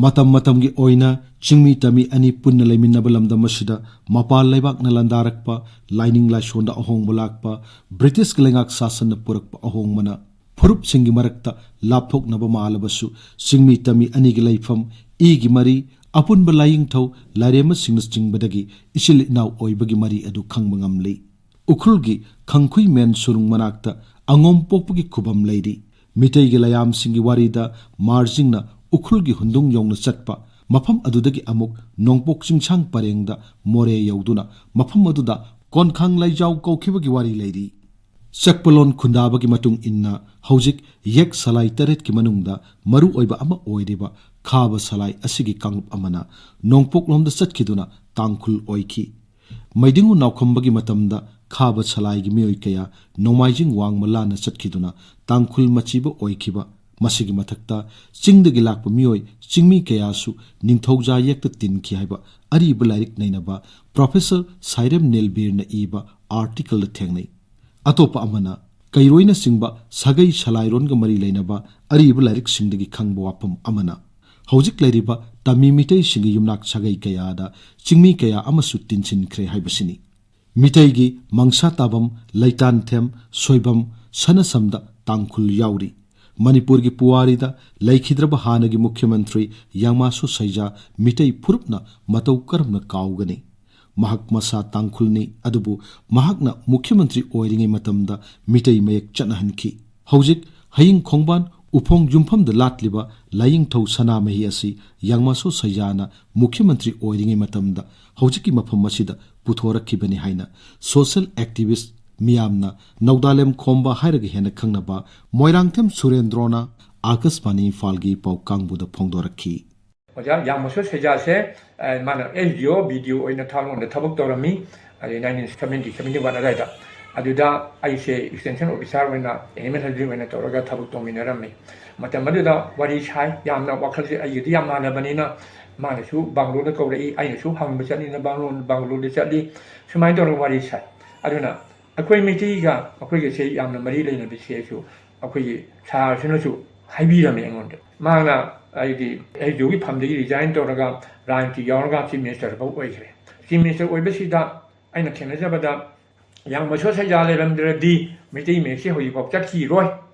ꯃꯇꯝ ꯃꯇꯝꯒꯤ ꯑꯣꯏꯅ ꯆꯤꯡꯃꯤ ꯇꯝꯃꯤ ꯑꯅꯤ ꯄꯨꯟꯅ ꯂꯩꯃꯤꯟꯅꯕ ꯂꯝꯗꯝ ꯑꯁꯤꯗ ꯃꯄꯥꯟ ꯂꯩꯕꯥꯛꯅ ꯂꯥꯟꯗꯥꯔꯛꯄ, ꯂꯥꯏꯅꯤꯡ ꯂꯥꯏꯁꯣꯟꯗ ꯑꯍꯣꯡꯕ ꯂꯥꯛꯄ, ꯕ꯭ꯔꯤꯇꯤꯁꯀꯤ ꯂꯩꯉꯥꯛ ꯁꯥꯁꯟꯅ ꯄꯨꯔꯛꯄ ꯑꯍꯣꯡꯕꯅ ꯐꯨꯔꯨꯞꯁꯤꯡꯒꯤ ꯃꯔꯛꯇ ꯂꯥꯞꯊꯣꯛꯅꯕ ꯃꯥꯜꯂꯕꯁꯨ, ꯆꯤꯡꯃꯤ ꯇꯝꯃꯤ ꯑꯅꯤꯒꯤ ꯂꯩꯐꯝ, ꯏꯒꯤ ꯃꯔꯤ, ꯑꯄꯨꯟꯕ ꯂꯥꯏꯌꯦꯡꯊꯧ, ꯂꯥꯏꯔꯦꯝꯕꯁꯤꯡꯅꯆꯤꯡꯕꯗꯒꯤ ꯏꯆꯤꯜ ꯏꯅꯥꯎ ꯑꯣꯏꯕꯒꯤ ꯃꯔꯤ ꯑꯗꯨ ꯈꯪꯕ ꯉꯝꯂꯤ꯫ ꯎꯈ꯭ꯔꯨꯜꯒꯤ ꯈꯪꯈꯨꯏꯃꯦꯟ ꯁꯨꯔꯨꯡ ꯃꯅꯥꯛꯇ ꯑꯉꯣꯝ ꯄꯣꯛꯄꯒꯤ ꯈꯨꯕꯝ ꯂꯩꯔꯤ꯫ ꯃꯤꯇꯩꯒꯤ ꯂꯥꯏꯌꯥꯝꯁꯤꯡꯒꯤ ꯋꯥꯔꯤꯗ ꯃꯥꯔꯖꯤꯡꯅ ꯎꯈ꯭ꯔꯨꯜꯒꯤ ꯍꯨꯟꯗꯨꯡ ꯌꯧꯅ ꯆꯠꯄ, ꯃꯐꯝ ꯑꯗꯨꯗꯒꯤ ꯑꯃꯨꯛ ꯅꯣꯡꯄꯣꯛ ꯆꯤꯡꯁꯥꯡ ꯄꯔꯦꯡꯗ ꯃꯣꯔꯦ ꯌꯧꯗꯨꯅ ꯃꯐꯝ ꯑꯗꯨꯗ ꯀꯣꯟꯈꯥꯡ ꯂꯩꯖꯥꯎ ꯀꯧꯈꯤꯕꯒꯤ ꯋꯥꯔꯤ ꯂꯩꯔꯤ꯫ ꯆꯛꯄꯂꯣꯟ ꯈꯨꯟꯗꯥꯕꯒꯤ ꯃꯇꯨꯡ ꯏꯟꯅ ꯍꯧꯖꯤꯛ ꯌꯦꯛ ꯁꯂꯥꯏ ꯇꯔꯦꯠꯀꯤ ꯃꯅꯨꯡꯗ ꯃꯔꯨ ꯑꯣꯏꯕ ꯑꯃ ꯑꯣꯏꯔꯤꯕ ꯈꯥꯕ ꯁꯂꯥꯏ ꯑꯁꯤꯒꯤ ꯀꯥꯡꯂꯨꯞ ꯑꯃꯅ ꯅꯣꯡꯄꯣꯛꯂꯣꯝꯗ ꯆꯠꯈꯤꯗꯨꯅ ꯇꯥꯡꯈꯨꯜ ꯑꯣꯏꯈꯤ꯫ ꯃꯩꯗꯤꯡꯉꯨ ꯅꯥꯎꯈꯝꯕꯒꯤ ꯃꯇꯝꯗ ꯈꯥꯕ ꯁꯂꯥꯏꯒꯤ ꯃꯤꯑꯣꯏ ꯀꯌꯥ ꯅꯣꯡꯃꯥꯏꯖꯤꯡ ꯋꯥꯡꯃ ꯂꯥꯟꯅ ꯆꯠꯈꯤꯗꯨꯅ ꯇꯥꯡꯈꯨꯜ ꯃꯆꯤꯕ ꯑꯣꯏꯈꯤꯕ꯫ ꯃꯁꯤꯒꯤ ꯃꯊꯛꯇ ꯆꯤꯡꯗꯒꯤ ꯂꯥꯛꯄ ꯃꯤꯑꯣꯏ ꯆꯤꯡꯃꯤ ꯀꯌꯥꯁꯨ ꯅꯤꯡꯊꯧꯖꯥ ꯌꯦꯛꯇ ꯇꯤꯟꯈꯤ ꯍꯥꯏꯕ ꯑꯔꯤꯕ ꯂꯥꯏꯔꯤꯛ ꯅꯩꯅꯕ ꯄ꯭ꯔꯣꯐꯦꯁꯔ ꯁꯥꯏꯔꯦꯝ ꯅꯤꯜꯕꯤꯔꯅ ꯏꯕ ꯑꯥꯔꯇꯤꯀꯜꯗ ꯊꯦꯡꯅꯩ꯫ ꯑꯇꯣꯞꯄ ꯑꯃꯅ ꯀꯩꯔꯣꯏꯅꯆꯤꯡꯕ ꯁꯥꯒꯩ ꯁꯂꯥꯏꯔꯣꯟꯒ ꯃꯔꯤ ꯂꯩꯅꯕ ꯑꯔꯤꯕ ꯂꯥꯏꯔꯤꯛꯁꯤꯡꯗꯒꯤ ꯈꯪꯕ ꯋꯥꯐꯝ ꯑꯃꯅ ꯍꯧꯖꯤꯛ ꯂꯩꯔꯤꯕ ꯇꯝꯃꯤ ꯃꯤꯇꯩꯁꯤꯡꯒꯤ ꯌꯨꯝꯅꯥꯛ ꯁꯥꯒꯩ ꯀꯌꯥꯗ ꯆꯤꯡꯃꯤ ꯀꯌꯥ ꯑꯃꯁꯨ ꯇꯤꯟꯁꯤꯟꯈ꯭ꯔꯦ ꯍꯥꯏꯕꯁꯤꯅꯤ꯫ ꯃꯤꯇꯩꯒꯤ ꯃꯪꯁꯥ ꯇꯥꯕꯝ, ꯂꯩꯇꯥꯟꯊꯦꯝ, ꯁꯣꯏꯕꯝ, ꯁꯅꯁꯝꯗ ꯇꯥꯡꯈꯨꯜ ꯌꯥꯎꯔꯤ꯫ ꯃꯅꯤꯄꯨꯔꯒꯤ ꯄꯨꯋꯥꯔꯤꯗ ꯂꯩꯈꯤꯗ꯭ꯔꯕ ꯍꯥꯟꯅꯒꯤ ꯃꯨꯈ꯭ꯌ ꯃꯟꯇ꯭ꯔꯤ ꯌꯥꯡꯃꯥꯁꯨ ꯁꯩꯖꯥ ꯃꯤꯇꯩ ꯐꯨꯔꯨꯞꯅ ꯃꯇꯧ ꯀꯔꯝꯅ ꯀꯥꯎꯒꯅꯤ? ꯃꯍꯥꯛ ꯃꯁꯥ ꯇꯥꯡꯈꯨꯜꯅꯤ, ꯑꯗꯨꯕꯨ ꯃꯍꯥꯛꯅ ꯃꯨꯈ꯭ꯌ ꯃꯟꯇ꯭ꯔꯤ ꯑꯣꯏꯔꯤꯉꯩ ꯃꯇꯝꯗ ꯃꯤꯇꯩ ꯃꯌꯦꯛ ꯆꯠꯅꯍꯟꯈꯤ꯫ ꯍꯧꯖꯤꯛ ꯍꯌꯤꯡ ꯈꯣꯡꯕꯥꯟ ꯎꯐꯣꯡ ꯌꯨꯝꯐꯝꯗ ꯂꯥꯠꯂꯤꯕ ꯂꯥꯏꯅꯤꯡꯊꯧ ꯁꯅꯥꯃꯍꯤ ꯑꯁꯤ ꯌꯥꯡꯃꯁꯣ ꯁꯩꯖꯥꯅ ꯃꯨꯈ꯭ꯌ ꯃꯟꯇ꯭ꯔꯤ ꯑꯣꯏꯔꯤꯉꯩ ꯃꯇꯝꯗ ꯍꯧꯖꯤꯛꯀꯤ ꯃꯐꯝ ꯑꯁꯤꯗ ꯄꯨꯊꯣꯔꯛꯈꯤꯕꯅꯤ ꯍꯥꯏꯅ social activist ꯃꯤꯌꯥꯝꯅ ꯅꯧꯗꯥꯂꯦꯝ ꯈꯣꯝꯕ ꯍꯥꯏꯔꯒ ꯍꯦꯟꯅ ꯈꯪꯅꯕ ꯃꯣꯏꯔꯥꯡꯊꯦꯝ ꯁꯨꯔꯦꯟꯗ꯭ꯔꯣꯅ ꯑꯥꯀꯥꯁꯕꯥꯅꯤ ꯏꯝꯐꯥꯜꯒꯤ ꯄꯥꯎ ꯀꯥꯡꯕꯨꯗ ꯐꯣꯡꯗꯣꯔꯛꯈꯤ꯫ ꯑꯣꯖꯥ ꯌꯥꯝꯃꯁꯨ ꯁꯩꯖꯥꯁꯦ, ꯑ, ꯃꯥꯅ S D O, B D O ꯑꯣꯏꯅ ꯊꯥꯡꯂꯣꯟꯗ ꯊꯕꯛ ꯇꯧꯔꯝꯃꯤ꯫ ꯑꯗꯩ nineteen seventy, seventy one ꯑꯗꯨꯋꯥꯏꯗ꯫ ꯑꯗꯨꯗ ꯑꯩꯁꯦ extension officer ꯑꯣꯏꯅ, animal husbandry ꯑꯣꯏꯅ ꯇꯧꯔꯒ ꯊꯕꯛ ꯇꯧꯃꯤꯟꯅꯔꯝꯃꯤ꯫ ꯃꯇꯝ ꯑꯗꯨꯗ ꯋꯥꯔꯤ ꯁꯥꯏ, ꯌꯥꯝꯅ ꯋꯥꯈꯜꯁꯦ ꯑꯩꯒꯗꯤ ꯌꯥꯝ ꯃꯥꯟꯅꯕꯅꯤꯅ, ꯃꯥꯅꯁꯨ ꯕꯪꯒ꯭ꯂꯣꯗ ꯀꯧꯔꯛꯏ, ꯑꯩꯅꯁꯨ ꯍꯪꯕ ꯆꯠꯂꯤꯅ ꯕꯪꯒ꯭ꯂꯣ-, ꯕꯪꯒ꯭ꯂꯣꯗ ꯆꯠꯂꯤ꯫ ꯁꯨꯃꯥꯏꯅ ꯇꯧꯔꯒ ꯋꯥꯔꯤ ꯁꯥꯏ꯫ ꯑꯗꯨꯅ ꯑꯩꯈꯣꯏ ꯃꯩꯇꯩꯒ ꯑꯩꯈꯣꯏꯒꯁꯦ ꯌꯥꯝꯅ ꯃꯔꯤ ꯂꯩꯅꯕꯁꯦꯁꯨ ꯑꯩꯈꯣꯏꯒꯤ ꯁꯥꯔꯁꯤꯅꯁꯨ ꯍꯥꯏꯕꯤꯔꯝꯃꯦ ꯑꯩꯉꯣꯟꯗ꯫ ꯃꯥꯅ ꯑꯩꯗꯤ S D O ꯒꯤ ꯐꯝꯗꯒꯤ resign ꯇꯧꯔꯒ ꯔꯥꯖꯅꯤꯇꯤ ꯌꯥꯎꯔꯒ chief minister ꯐꯥꯎ ꯑꯣꯏꯈ꯭ꯔꯦ꯫ Chief minister ꯑꯣꯏꯕꯁꯤꯗ ꯑꯩꯅ ꯊꯦꯡꯅꯖꯕꯗ, ꯌꯥꯡꯃꯁꯣ ꯁꯩꯖꯥ ꯂꯩꯔꯝꯗ꯭ꯔꯗꯤ ꯃꯩꯇꯩ ꯃꯌꯦꯛꯁꯦ ꯍꯧꯖꯤꯛꯐꯥꯎ ꯆꯠꯈꯤꯔꯣꯏ꯫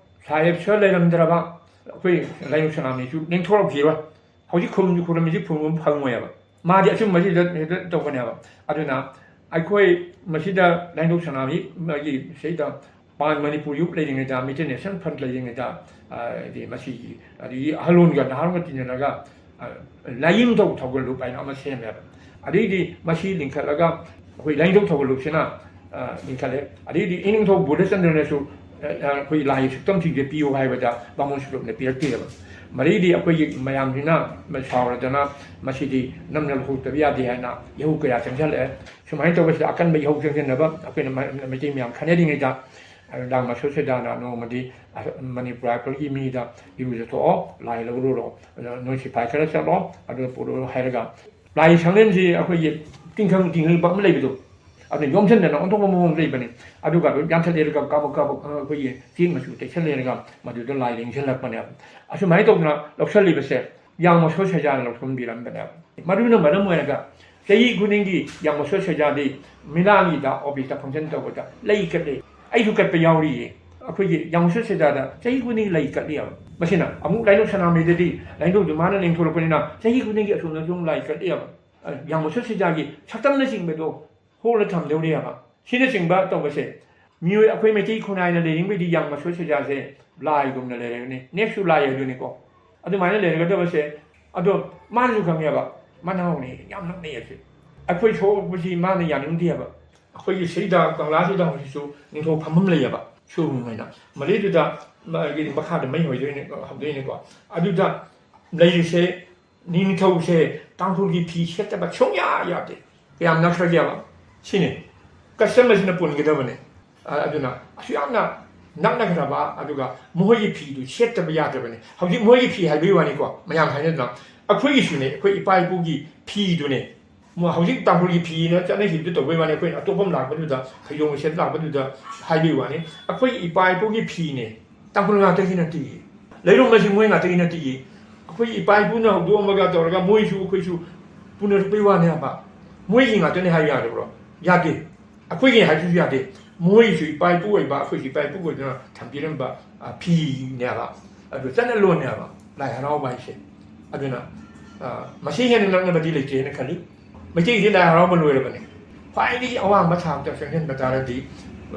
ꯁꯥꯍꯦꯕ ꯁꯔ ꯂꯩꯔꯝꯗ꯭ꯔꯕ ꯑꯩꯈꯣꯏ ꯂꯥꯏꯅꯤꯡꯊꯧ ꯁꯅꯥꯃꯍꯤꯁꯨ ꯂꯦꯡꯊꯣꯔꯛꯈꯤꯔꯣꯏ꯫ ꯍꯧꯖꯤꯛ ꯈꯨꯔꯨꯝꯁꯨ ꯈꯨꯔꯨꯝꯃꯤꯁꯤ ꯈꯨꯔꯨꯝꯕ ꯐꯪꯉꯣꯏꯕ꯫ ꯃꯥꯗꯤ ꯑꯆꯨꯝꯕꯁꯤꯗ ꯍꯦꯛꯇ ꯇꯧꯕꯅꯦꯕ꯫ ꯑꯗꯨꯅ ꯑꯩꯈꯣꯏ ꯃꯁꯤꯗ ꯂꯥꯏꯅꯤꯡꯊꯧ ꯁꯅꯥꯃꯍꯤ ꯃꯥꯒꯤ ꯁꯤꯗ Pan Manipur Youth ꯂꯩꯔꯤꯉꯩꯗ, Meitei Nation Front ꯂꯩꯔꯤꯉꯩꯗ, ꯑ, ꯍꯥꯏꯗꯤ ꯃꯁꯤꯒꯤ, ꯑꯗꯒꯤ ꯑꯍꯜꯂꯣꯟꯒ ꯅꯍꯥꯔꯣꯟꯒ ꯇꯤꯟꯅꯔꯒ, ꯑ, ꯂꯥꯏꯅꯤꯡꯊꯧ ꯊꯧꯒꯜꯂꯨꯞ ꯍꯥꯏꯅ ꯑꯃ ꯁꯦꯝꯃꯦꯕ꯫ ꯑꯗꯩꯗꯤ ꯃꯁꯤ ꯂꯤꯡꯈꯠꯂꯒ ꯑꯩꯈꯣꯏ ꯂꯥꯏꯅꯤꯡꯊꯧ ꯊꯧꯒꯜꯂꯨꯞꯁꯤꯅ, ꯑ, ꯂꯤꯡꯈꯠꯂꯦ꯫ ꯑꯗꯩꯗꯤ ꯏꯅꯤꯡꯊꯧ ꯕꯣꯙꯆꯟꯗ꯭ꯔꯅꯁꯨ, ꯑ, ꯑ, ꯑꯩꯈꯣꯏ ꯂꯥꯏꯒꯤ ꯁꯛꯇꯝꯁꯤꯡꯁꯦ ꯄꯤꯌꯨ ꯍꯥꯏꯕꯗ ꯕꯥꯃꯣꯟ ꯁꯨꯂꯨꯞꯅ ꯄꯤꯔꯛꯇꯦꯕ꯫ ꯃꯔꯤꯗꯤ ꯑꯩꯈꯣꯏꯒꯤ ꯃꯌꯥꯝꯁꯤꯅ ꯁꯥꯎꯔꯗꯅ ꯃꯁꯤꯗꯤ ꯅꯝꯅ ꯂꯧꯍꯧꯗꯕ ꯌꯥꯗꯦ ꯍꯥꯏꯅ ꯏꯍꯧ ꯀꯌꯥ ꯆꯪꯁꯤꯜꯂꯛꯑꯦ꯫ ꯁꯨꯃꯥꯏꯅ ꯇꯧꯕꯁꯤꯗ ꯑꯀꯟꯕ ꯏꯍꯧ ꯆꯪꯁꯤꯟꯅꯕ ꯑꯩꯈꯣꯏꯅ ꯃ-, ꯃꯩꯇꯩ ꯃꯌꯥꯝ ꯈꯟꯅꯔꯤꯉꯩꯗ, ꯑ, ꯌꯥꯡꯃꯁꯣ ꯁꯩꯖꯥꯅ ꯅꯣꯡꯃꯗꯤ, ꯑ, ꯃꯅꯤꯄꯨꯔ ꯍꯥꯏꯄꯔꯒꯤ ꯃꯤꯗ ꯏꯔꯨꯖꯊꯣꯛꯑꯣ, ꯂꯥꯏ ꯂꯧꯔꯨꯔꯣ, ꯑꯗꯣ ꯅꯣꯏ ꯁꯤꯐꯥꯏ ꯈꯔ ꯆꯠꯂꯣ, ꯑꯗꯨ ꯄꯨꯔꯛꯑꯣ ꯍꯥꯏꯔꯒ, ꯂꯥꯏ ꯁꯪꯂꯦꯟꯁꯤ ꯑꯩꯈꯣꯏꯒꯤ ꯇꯤꯡꯈꯪ ꯇꯤꯡꯈꯪ ꯑꯃ ꯂꯩꯕꯗꯣ, ꯑꯗꯨꯅ ꯌꯣꯝꯁꯤꯟꯗꯅ ꯑꯣꯟꯊꯣꯛꯄ ꯃꯑꯣꯡ ꯂꯩꯕꯅꯤ꯫ ꯑꯗꯨꯒ ꯑꯗꯨꯝ ꯌꯥꯟꯊꯠꯂꯦꯔꯒ ꯀꯥꯕꯛ ꯀꯥꯕꯛ, ꯑ, ꯑꯩꯈꯣꯏꯒꯤ ꯆꯦꯡ ꯃꯆꯨ ꯇꯩꯁꯜꯂꯦꯔꯒ ꯃꯗꯨꯗ ꯂꯥꯏ ꯂꯦꯡꯁꯤꯜꯂꯛꯄꯅꯦꯕ꯫ ꯑꯁꯨꯃꯥꯏꯅ ꯇꯧꯗꯅ ꯂꯧꯁꯤꯜꯂꯤꯕꯁꯦ ꯌꯥꯡꯃꯁꯣ ꯁꯩꯖꯥꯅ ꯂꯧꯁꯤꯟꯕꯤꯔꯝꯕꯅꯦꯕ꯫ ꯃꯗꯨꯅ ꯃꯔꯝ ꯑꯣꯏꯔꯒ ꯆꯍꯤ ꯈꯨꯗꯤꯡꯒꯤ ꯌꯥꯡꯃꯁꯣ ꯁꯩꯖꯥꯗꯤ ꯃꯤꯂꯥꯟꯒꯤꯗ office ꯇ function ꯇꯧꯕꯗ ꯂꯩ ꯀꯠꯂꯤ꯫ ꯑꯩꯁꯨ ꯀꯠꯄ ꯌꯥꯎꯔꯤꯌꯦ꯫ ꯑꯩꯈꯣꯏꯒꯤ ꯌꯥꯡꯃꯁꯣ ꯁꯩꯖꯥꯗ ꯆꯍꯤ ꯈꯨꯗꯤꯡꯒꯤ ꯂꯩ ꯀꯠꯂꯤꯑꯕ꯫ ꯃꯁꯤꯅ ꯑꯃꯨꯛ ꯂꯥꯏꯅꯤꯡꯊꯧ ꯁꯅꯥꯃꯍꯤꯗꯗꯤ ꯂꯥꯏꯅꯤꯡꯊꯧꯗꯨ ꯃꯥꯅ ꯂꯦꯡꯊꯣꯔꯛꯄꯅꯤꯅ ꯆꯍꯤ ꯈꯨꯗꯤꯡꯒꯤ ꯑꯁꯣꯝꯗꯁꯨ ꯑꯃꯨꯛ ꯂꯥꯏ ꯀꯠꯂꯤꯑꯕ꯫ ꯑ, ꯌꯥꯡꯃꯁꯣ ꯁꯩꯖꯥꯒꯤ ꯁꯛꯇꯝꯅꯆꯤꯡꯕꯗꯣ ꯍꯣꯜꯗ ꯊꯝꯗꯧꯔꯤꯑꯕ꯫ ꯁꯤꯅꯆꯤꯡꯕ ꯇꯧꯕꯁꯦ ꯃꯤꯑꯣꯏ ꯑꯩꯈꯣꯏ ꯃꯩꯇꯩ ꯈꯨꯟꯅꯥꯏꯅ ꯂꯩꯅꯤꯡꯕꯗꯤ ꯌꯥꯝ ꯃꯁꯣꯏ ꯁꯣꯏꯖꯥꯁꯦ ꯂꯥꯏꯒꯨꯝꯅ ꯂꯩꯔꯒꯅꯤ, ꯅꯦꯛꯁꯁꯨ ꯂꯥꯏ ꯑꯗꯨꯅꯤꯀꯣ꯫ ꯑꯗꯨꯃꯥꯏꯅ ꯂꯩꯔꯒꯗꯕꯁꯦ, ꯑꯗꯣ ꯃꯥꯅꯁꯨ ꯈꯪꯉꯦꯕ, ꯃꯅꯥꯎꯅꯤ ꯌꯥꯝ ꯅꯛꯅꯩ ꯑꯁꯦ꯫ ꯑꯩꯈꯣꯏ ꯁꯣꯛꯄꯁꯤ ꯃꯥꯅ ꯌꯥꯅꯤꯡꯗꯦꯕ꯫ ꯑꯩꯈꯣꯏꯒꯤ ꯁꯤꯗ ꯀꯪꯂꯥꯁꯤꯗ ꯍꯧꯖꯤꯛꯁꯨ ꯅꯤꯡꯊꯧ ꯐꯝꯐꯝ ꯂꯩꯌꯦꯕ, ꯁꯨꯔꯨꯡ ꯍꯥꯏꯅ꯫ ꯃꯗꯩꯗꯨꯗ ꯃꯥꯒꯤ ꯃꯈꯥꯗ ꯃꯩ ꯍꯧꯗꯣꯏꯅꯦ, ꯍꯧꯗꯣꯏꯅꯦꯀꯣ꯫ ꯑꯗꯨꯗ ꯂꯩꯔꯤꯁꯦ, ꯅꯤꯡꯊꯧꯁꯦ ꯇꯥꯡꯈꯨꯜꯒꯤ ꯐꯤ ꯁꯦꯠꯇꯕ ꯁꯨꯡꯌꯥ ꯌꯥꯗꯦ꯫ ꯀꯌꯥꯝ ꯅꯛꯈ꯭ꯔꯒꯦꯕ? ꯁꯤꯅꯤ꯫ ꯀꯁꯇꯝ ꯑꯁꯤꯅ ꯄꯨꯟꯒꯗꯕꯅꯦ꯫ ꯑ-, ꯑꯗꯨꯅ ꯑꯁꯨꯛ ꯌꯥꯝꯅ ꯅꯛꯅꯈ꯭ꯔꯕ, ꯑꯗꯨꯒ ꯃꯈꯣꯏꯒꯤ ꯐꯤꯗꯨ ꯁꯦꯠꯇꯕ ꯌꯥꯗ꯭ꯔꯕꯅꯤ꯫ ꯍꯧꯖꯤꯛ ꯃꯈꯣꯏꯒꯤ ꯐꯤ ꯍꯥꯏꯕꯒꯤ ꯋꯥꯅꯤꯀꯣ, ꯃꯌꯥꯝ ꯍꯥꯏꯅꯗꯅ꯫ ꯑꯩꯈꯣꯏꯒꯤꯁꯨꯅꯦ, ꯑꯩꯈꯣꯏ ꯏꯄꯥ ꯏꯄꯨꯒꯤ ꯐꯤꯗꯨꯅꯦ꯫ ꯃꯣꯏ ꯍꯧꯖꯤꯛ ꯇꯥꯡꯈꯨꯜꯒꯤ ꯐꯤꯅ ꯆꯠꯅꯈꯤꯕꯗꯨ ꯇꯧꯕꯩ ꯋꯥꯅꯤ, ꯑꯩꯈꯣꯏꯅ ꯑꯇꯣꯞꯄ ꯑꯃ ꯂꯥꯛꯄꯗꯨꯗ, ꯐꯩꯖꯣꯝ ꯁꯦꯠ ꯂꯥꯛꯄꯗꯨꯗ ꯍꯥꯏꯕꯒꯤ ꯋꯥꯅꯤ꯫ ꯑꯩꯈꯣꯏꯒꯤ ꯏꯄꯥ ꯏꯄꯨꯒꯤ ꯐꯤꯅꯦ, ꯇꯥꯡꯈꯨꯜ ꯉꯥꯛꯇꯒꯤ ꯅꯠꯇꯦ꯫ ꯂꯩꯔꯣꯡ ꯑꯁꯤ ꯃꯣꯏ ꯉꯥꯛꯇꯒꯤ ꯅꯠꯇꯦ꯫ ꯑꯩꯈꯣꯏꯒꯤ ꯏꯄꯥ ꯏꯄꯨꯅ ꯍꯧꯗꯣꯛꯑꯝꯃꯒ ꯇꯧꯔꯒ ꯃꯣꯏꯁꯨ ꯑꯩꯈꯣꯏꯁꯨ ꯄꯨꯅꯔꯛꯄꯩ ꯋꯥꯅꯦ ꯍꯥꯏꯕ꯫ ꯃꯣꯏꯒꯤ ꯉꯥꯛꯇꯅꯦ ꯍꯥꯏ ꯌꯥꯗꯕ꯭ꯔꯣ? ꯌꯥꯗꯦ꯫ ꯑꯩꯈꯣꯏꯒꯤ ꯍꯥꯏꯕꯁꯨ ꯌꯥꯗꯦ꯫ ꯃꯣꯏꯁꯨ ꯏꯄꯥ ꯏꯄꯨ ꯑꯣꯏꯕ, ꯑꯩꯈꯣꯏꯁꯨ ꯏꯄꯥ ꯏꯄꯨ ꯑꯣꯏꯗꯨꯅ ꯊꯝꯕꯤꯔꯝꯕ, ꯑ, ꯐꯤꯅꯦꯕ꯫ ꯑꯗꯨ ꯆꯠꯅ ꯂꯣꯟꯅꯦꯕ ꯂꯥꯏ ꯍꯔꯥꯎꯕ ꯍꯥꯏꯁꯦ꯫ ꯑꯗꯨꯅ, ꯑ, ꯃꯁꯤ ꯍꯦꯟꯅ ꯅꯛꯅꯕꯗꯤ ꯂꯩꯇꯦꯅ ꯈꯜꯂꯤ꯫ ꯃꯩꯇꯩꯒꯤꯗꯤ ꯂꯥꯏ ꯍꯔꯥꯎꯕ ꯂꯣꯏꯔꯕꯅꯤ꯫ ꯈ꯭ꯋꯥꯏꯗꯒꯤ ꯑꯋꯥꯡꯕ ꯊꯥꯛꯇ ꯆꯪꯁꯤꯟꯕ ꯇꯥꯔꯗꯤ,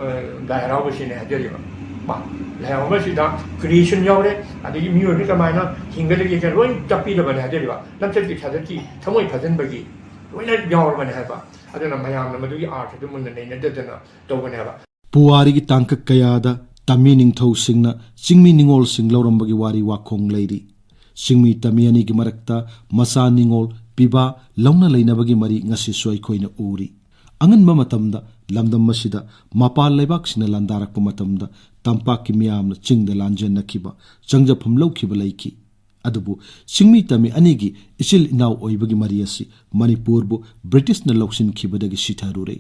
ꯑ, ꯂꯥꯏ ꯍꯔꯥꯎꯕꯁꯤꯅꯦ ꯍꯥꯏꯖꯔꯤꯕ꯫ ꯃꯥ, ꯂꯥꯏ ꯍꯔꯥꯎꯕꯁꯤꯗ creation ꯌꯥꯎꯔꯦ, ꯑꯗꯒꯤ ꯃꯤꯑꯣꯏꯕ ꯀꯃꯥꯏꯅ ꯍꯤꯡꯒꯗꯒꯦ ꯂꯣꯏ ꯇꯥꯛꯄꯤꯔꯕꯅꯦ ꯍꯥꯏꯖꯔꯤꯕ꯫ ꯂꯝꯆꯠꯀꯤ ꯁꯥꯖꯠꯀꯤ ꯊꯃꯣꯏ ꯐꯖꯟꯕꯒꯤ ꯂꯣꯏꯅ ꯌꯥꯎꯔꯕꯅꯦ ꯍꯥꯏꯕ꯫ ꯑꯗꯨꯅ ꯃꯌꯥꯝꯅ ꯃꯗꯨꯒꯤ ꯑꯥꯔꯊꯗꯨ ꯃꯨꯟꯅ ꯅꯩꯅꯗꯗꯅ ꯇꯧꯕꯅꯦꯕ꯫ ꯄꯨꯋꯥꯔꯤꯒꯤ ꯇꯥꯡꯀꯛ ꯀꯌꯥꯗ ꯇꯝꯃꯤ ꯅꯤꯡꯊꯧꯁꯤꯡꯅ ꯆꯤꯡꯃꯤ ꯅꯤꯉꯣꯜꯁꯤꯡ ꯂꯧꯔꯝꯕꯒꯤ ꯋꯥꯔꯤ ꯋꯥꯈꯣꯡ ꯂꯩꯔꯤ꯫ ꯆꯤꯡꯃꯤ ꯇꯝꯃꯤ ꯑꯅꯤꯒꯤ ꯃꯔꯛꯇ ꯃꯆꯥ ꯅꯤꯉꯣꯜ ꯄꯤꯕ ꯂꯧꯅ ꯂꯩꯅꯕꯒꯤ ꯃꯔꯤ ꯉꯁꯤꯁꯨ ꯑꯩꯈꯣꯏꯅ ꯎꯔꯤ꯫ ꯑꯉꯟꯕ ꯃꯇꯝꯗ ꯂꯝꯗꯝ ꯑꯁꯤꯗ ꯃꯄꯥꯟ ꯂꯩꯕꯥꯛꯁꯤꯡꯅ ꯂꯥꯟꯗꯥꯔꯛꯄ ꯃꯇꯝꯗ ꯇꯝꯄꯥꯛꯀꯤ ꯃꯤꯌꯥꯝꯅ ꯆꯤꯡꯗ ꯂꯥꯟꯖꯦꯟꯅꯈꯤꯕ, ꯆꯪꯖꯐꯝ ꯂꯧꯈꯤꯕ ꯂꯩꯈꯤ꯫ ꯑꯗꯨꯕꯨ ꯆꯤꯡꯃꯤ ꯇꯝꯃꯤ ꯑꯅꯤꯒꯤ ꯏꯆꯤꯜ ꯏꯅꯥꯎ ꯑꯣꯏꯕꯒꯤ ꯃꯔꯤ ꯑꯁꯤ ꯃꯅꯤꯄꯨꯔꯕꯨ ꯕ꯭ꯔꯤꯇꯤꯁꯅ ꯂꯧꯁꯤꯟꯈꯤꯕꯗꯒꯤ ꯁꯤꯊꯔꯨꯔꯦ꯫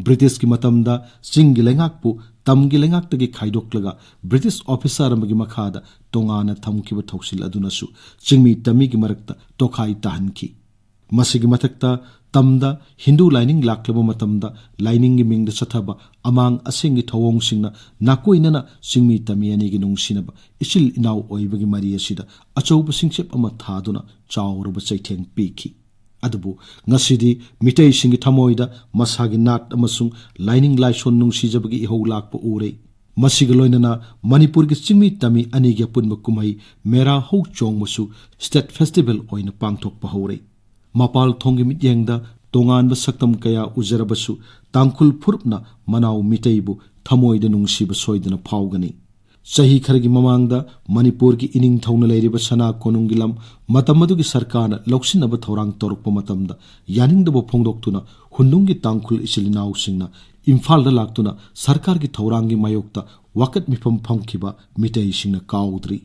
ꯕ꯭ꯔꯤꯇꯤꯁꯀꯤ ꯃꯇꯝꯗ ꯆꯤꯡꯒꯤ ꯂꯩꯉꯥꯛꯄꯨ ꯇꯝꯒꯤ ꯂꯩꯉꯥꯛꯇꯒꯤ ꯈꯥꯏꯗꯣꯛꯂꯒ ꯕ꯭ꯔꯤꯇꯤꯁ ꯑꯣꯐꯤꯁꯥꯔ ꯑꯃꯒꯤ ꯃꯈꯥꯗ ꯇꯣꯉꯥꯟꯅ ꯊꯝꯈꯤꯕ ꯊꯧꯁꯤꯜ ꯑꯗꯨꯅꯁꯨ ꯆꯤꯡꯃꯤ ꯇꯝꯃꯤꯒꯤ ꯃꯔꯛꯇ ꯇꯣꯈꯥꯏ ꯇꯥꯍꯟꯈꯤ꯫ ꯃꯁꯤꯒꯤ ꯃꯊꯛꯇ ꯇꯝꯗ ꯍꯤꯟꯗꯨ ꯂꯥꯏꯅꯤꯡ ꯂꯥꯛꯂꯕ ꯃꯇꯝꯗ ꯂꯥꯏꯅꯤꯡꯒꯤ ꯃꯤꯡꯗ ꯆꯠꯊꯕ ꯑꯃꯥꯡ ꯑꯁꯦꯡꯒꯤ ꯊꯧꯑꯣꯡꯁꯤꯡꯅ ꯅꯥꯀꯣꯏꯅꯅ ꯆꯤꯡꯃꯤ ꯇꯝꯃꯤ ꯑꯅꯤꯒꯤ ꯅꯨꯡꯁꯤꯅꯕ ꯏꯆꯤꯜ ꯏꯅꯥꯎ ꯑꯣꯏꯕꯒꯤ ꯃꯔꯤ ꯑꯁꯤꯗ ꯑꯆꯧꯕ ꯁꯤꯡꯆꯞ ꯑꯃ ꯊꯥꯗꯨꯅ ꯆꯥꯎꯔꯕ ꯆꯩꯊꯦꯡ ꯄꯤꯈꯤ꯫ ꯑꯗꯨꯕꯨ ꯉꯁꯤꯗꯤ ꯃꯤꯇꯩꯁꯤꯡꯒꯤ ꯊꯃꯣꯏꯗ ꯃꯁꯥꯒꯤ ꯅꯥꯠ ꯑꯃꯁꯨꯡ ꯂꯥꯏꯅꯤꯡ ꯂꯥꯏꯁꯣꯟ ꯅꯨꯡꯁꯤꯖꯕꯒꯤ ꯏꯍꯧ ꯂꯥꯛꯄ ꯎꯔꯦ꯫ ꯃꯁꯤꯒ ꯂꯣꯏꯅꯅ ꯃꯅꯤꯄꯨꯔꯒꯤ ꯆꯤꯡꯃꯤ ꯇꯝꯃꯤ ꯑꯅꯤꯒꯤ ꯑꯄꯨꯟꯕ ꯀꯨꯝꯍꯩ ꯃꯦꯔꯥ ꯍꯧ ꯆꯣꯡꯕꯁꯨ ꯁ꯭ꯇꯦꯠ ꯐꯦꯁꯇꯤꯚꯦꯜ ꯑꯣꯏꯅ ꯄꯥꯡꯊꯣꯛꯄ ꯍꯧꯔꯦ꯫ ꯃꯄꯥꯜ ꯊꯣꯡꯒꯤ ꯃꯤꯠꯌꯦꯡꯗ ꯇꯣꯉꯥꯟꯕ ꯁꯛꯇꯝ ꯀꯌꯥ ꯎꯖꯔꯕꯁꯨ, ꯇꯥꯡꯈꯨꯜ ꯐꯨꯔꯨꯞꯅ ꯃꯅꯥꯎ ꯃꯤꯇꯩꯕꯨ ꯊꯃꯣꯏꯗ ꯅꯨꯡꯁꯤꯕ ꯁꯣꯏꯗꯅ ꯐꯥꯎꯒꯅꯤ꯫ ꯆꯍꯤ ꯈꯔꯒꯤ ꯃꯃꯥꯡꯗ ꯃꯅꯤꯄꯨꯔꯒꯤ ꯏꯅꯤꯡꯊꯧꯅ ꯂꯩꯔꯤꯕ ꯁꯅꯥ ꯀꯣꯅꯨꯡꯒꯤ ꯂꯝ ꯃꯇꯝ ꯑꯗꯨꯒꯤ ꯁꯔꯀꯥꯔꯅ ꯂꯧꯁꯤꯟꯅꯕ ꯊꯧꯔꯥꯡ ꯇꯧꯔꯛꯄ ꯃꯇꯝꯗ, ꯌꯥꯅꯤꯡꯗꯕ ꯐꯣꯡꯗꯣꯛꯇꯨꯅ ꯍꯨꯟꯗꯨꯡꯒꯤ ꯇꯥꯡꯈꯨꯜ ꯏꯆꯤꯜ ꯏꯅꯥꯎꯁꯤꯡꯅ ꯏꯝꯐꯥꯜꯗ ꯂꯥꯛꯇꯨꯅ ꯁꯔꯀꯥꯔꯒꯤ ꯊꯧꯔꯥꯡꯒꯤ ꯃꯥꯌꯣꯛꯇ ꯋꯥꯀꯠ ꯃꯤꯐꯝ ꯐꯝꯈꯤꯕ ꯃꯤꯇꯩꯁꯤꯡꯅ ꯀꯥꯎꯗ꯭ꯔꯤ꯫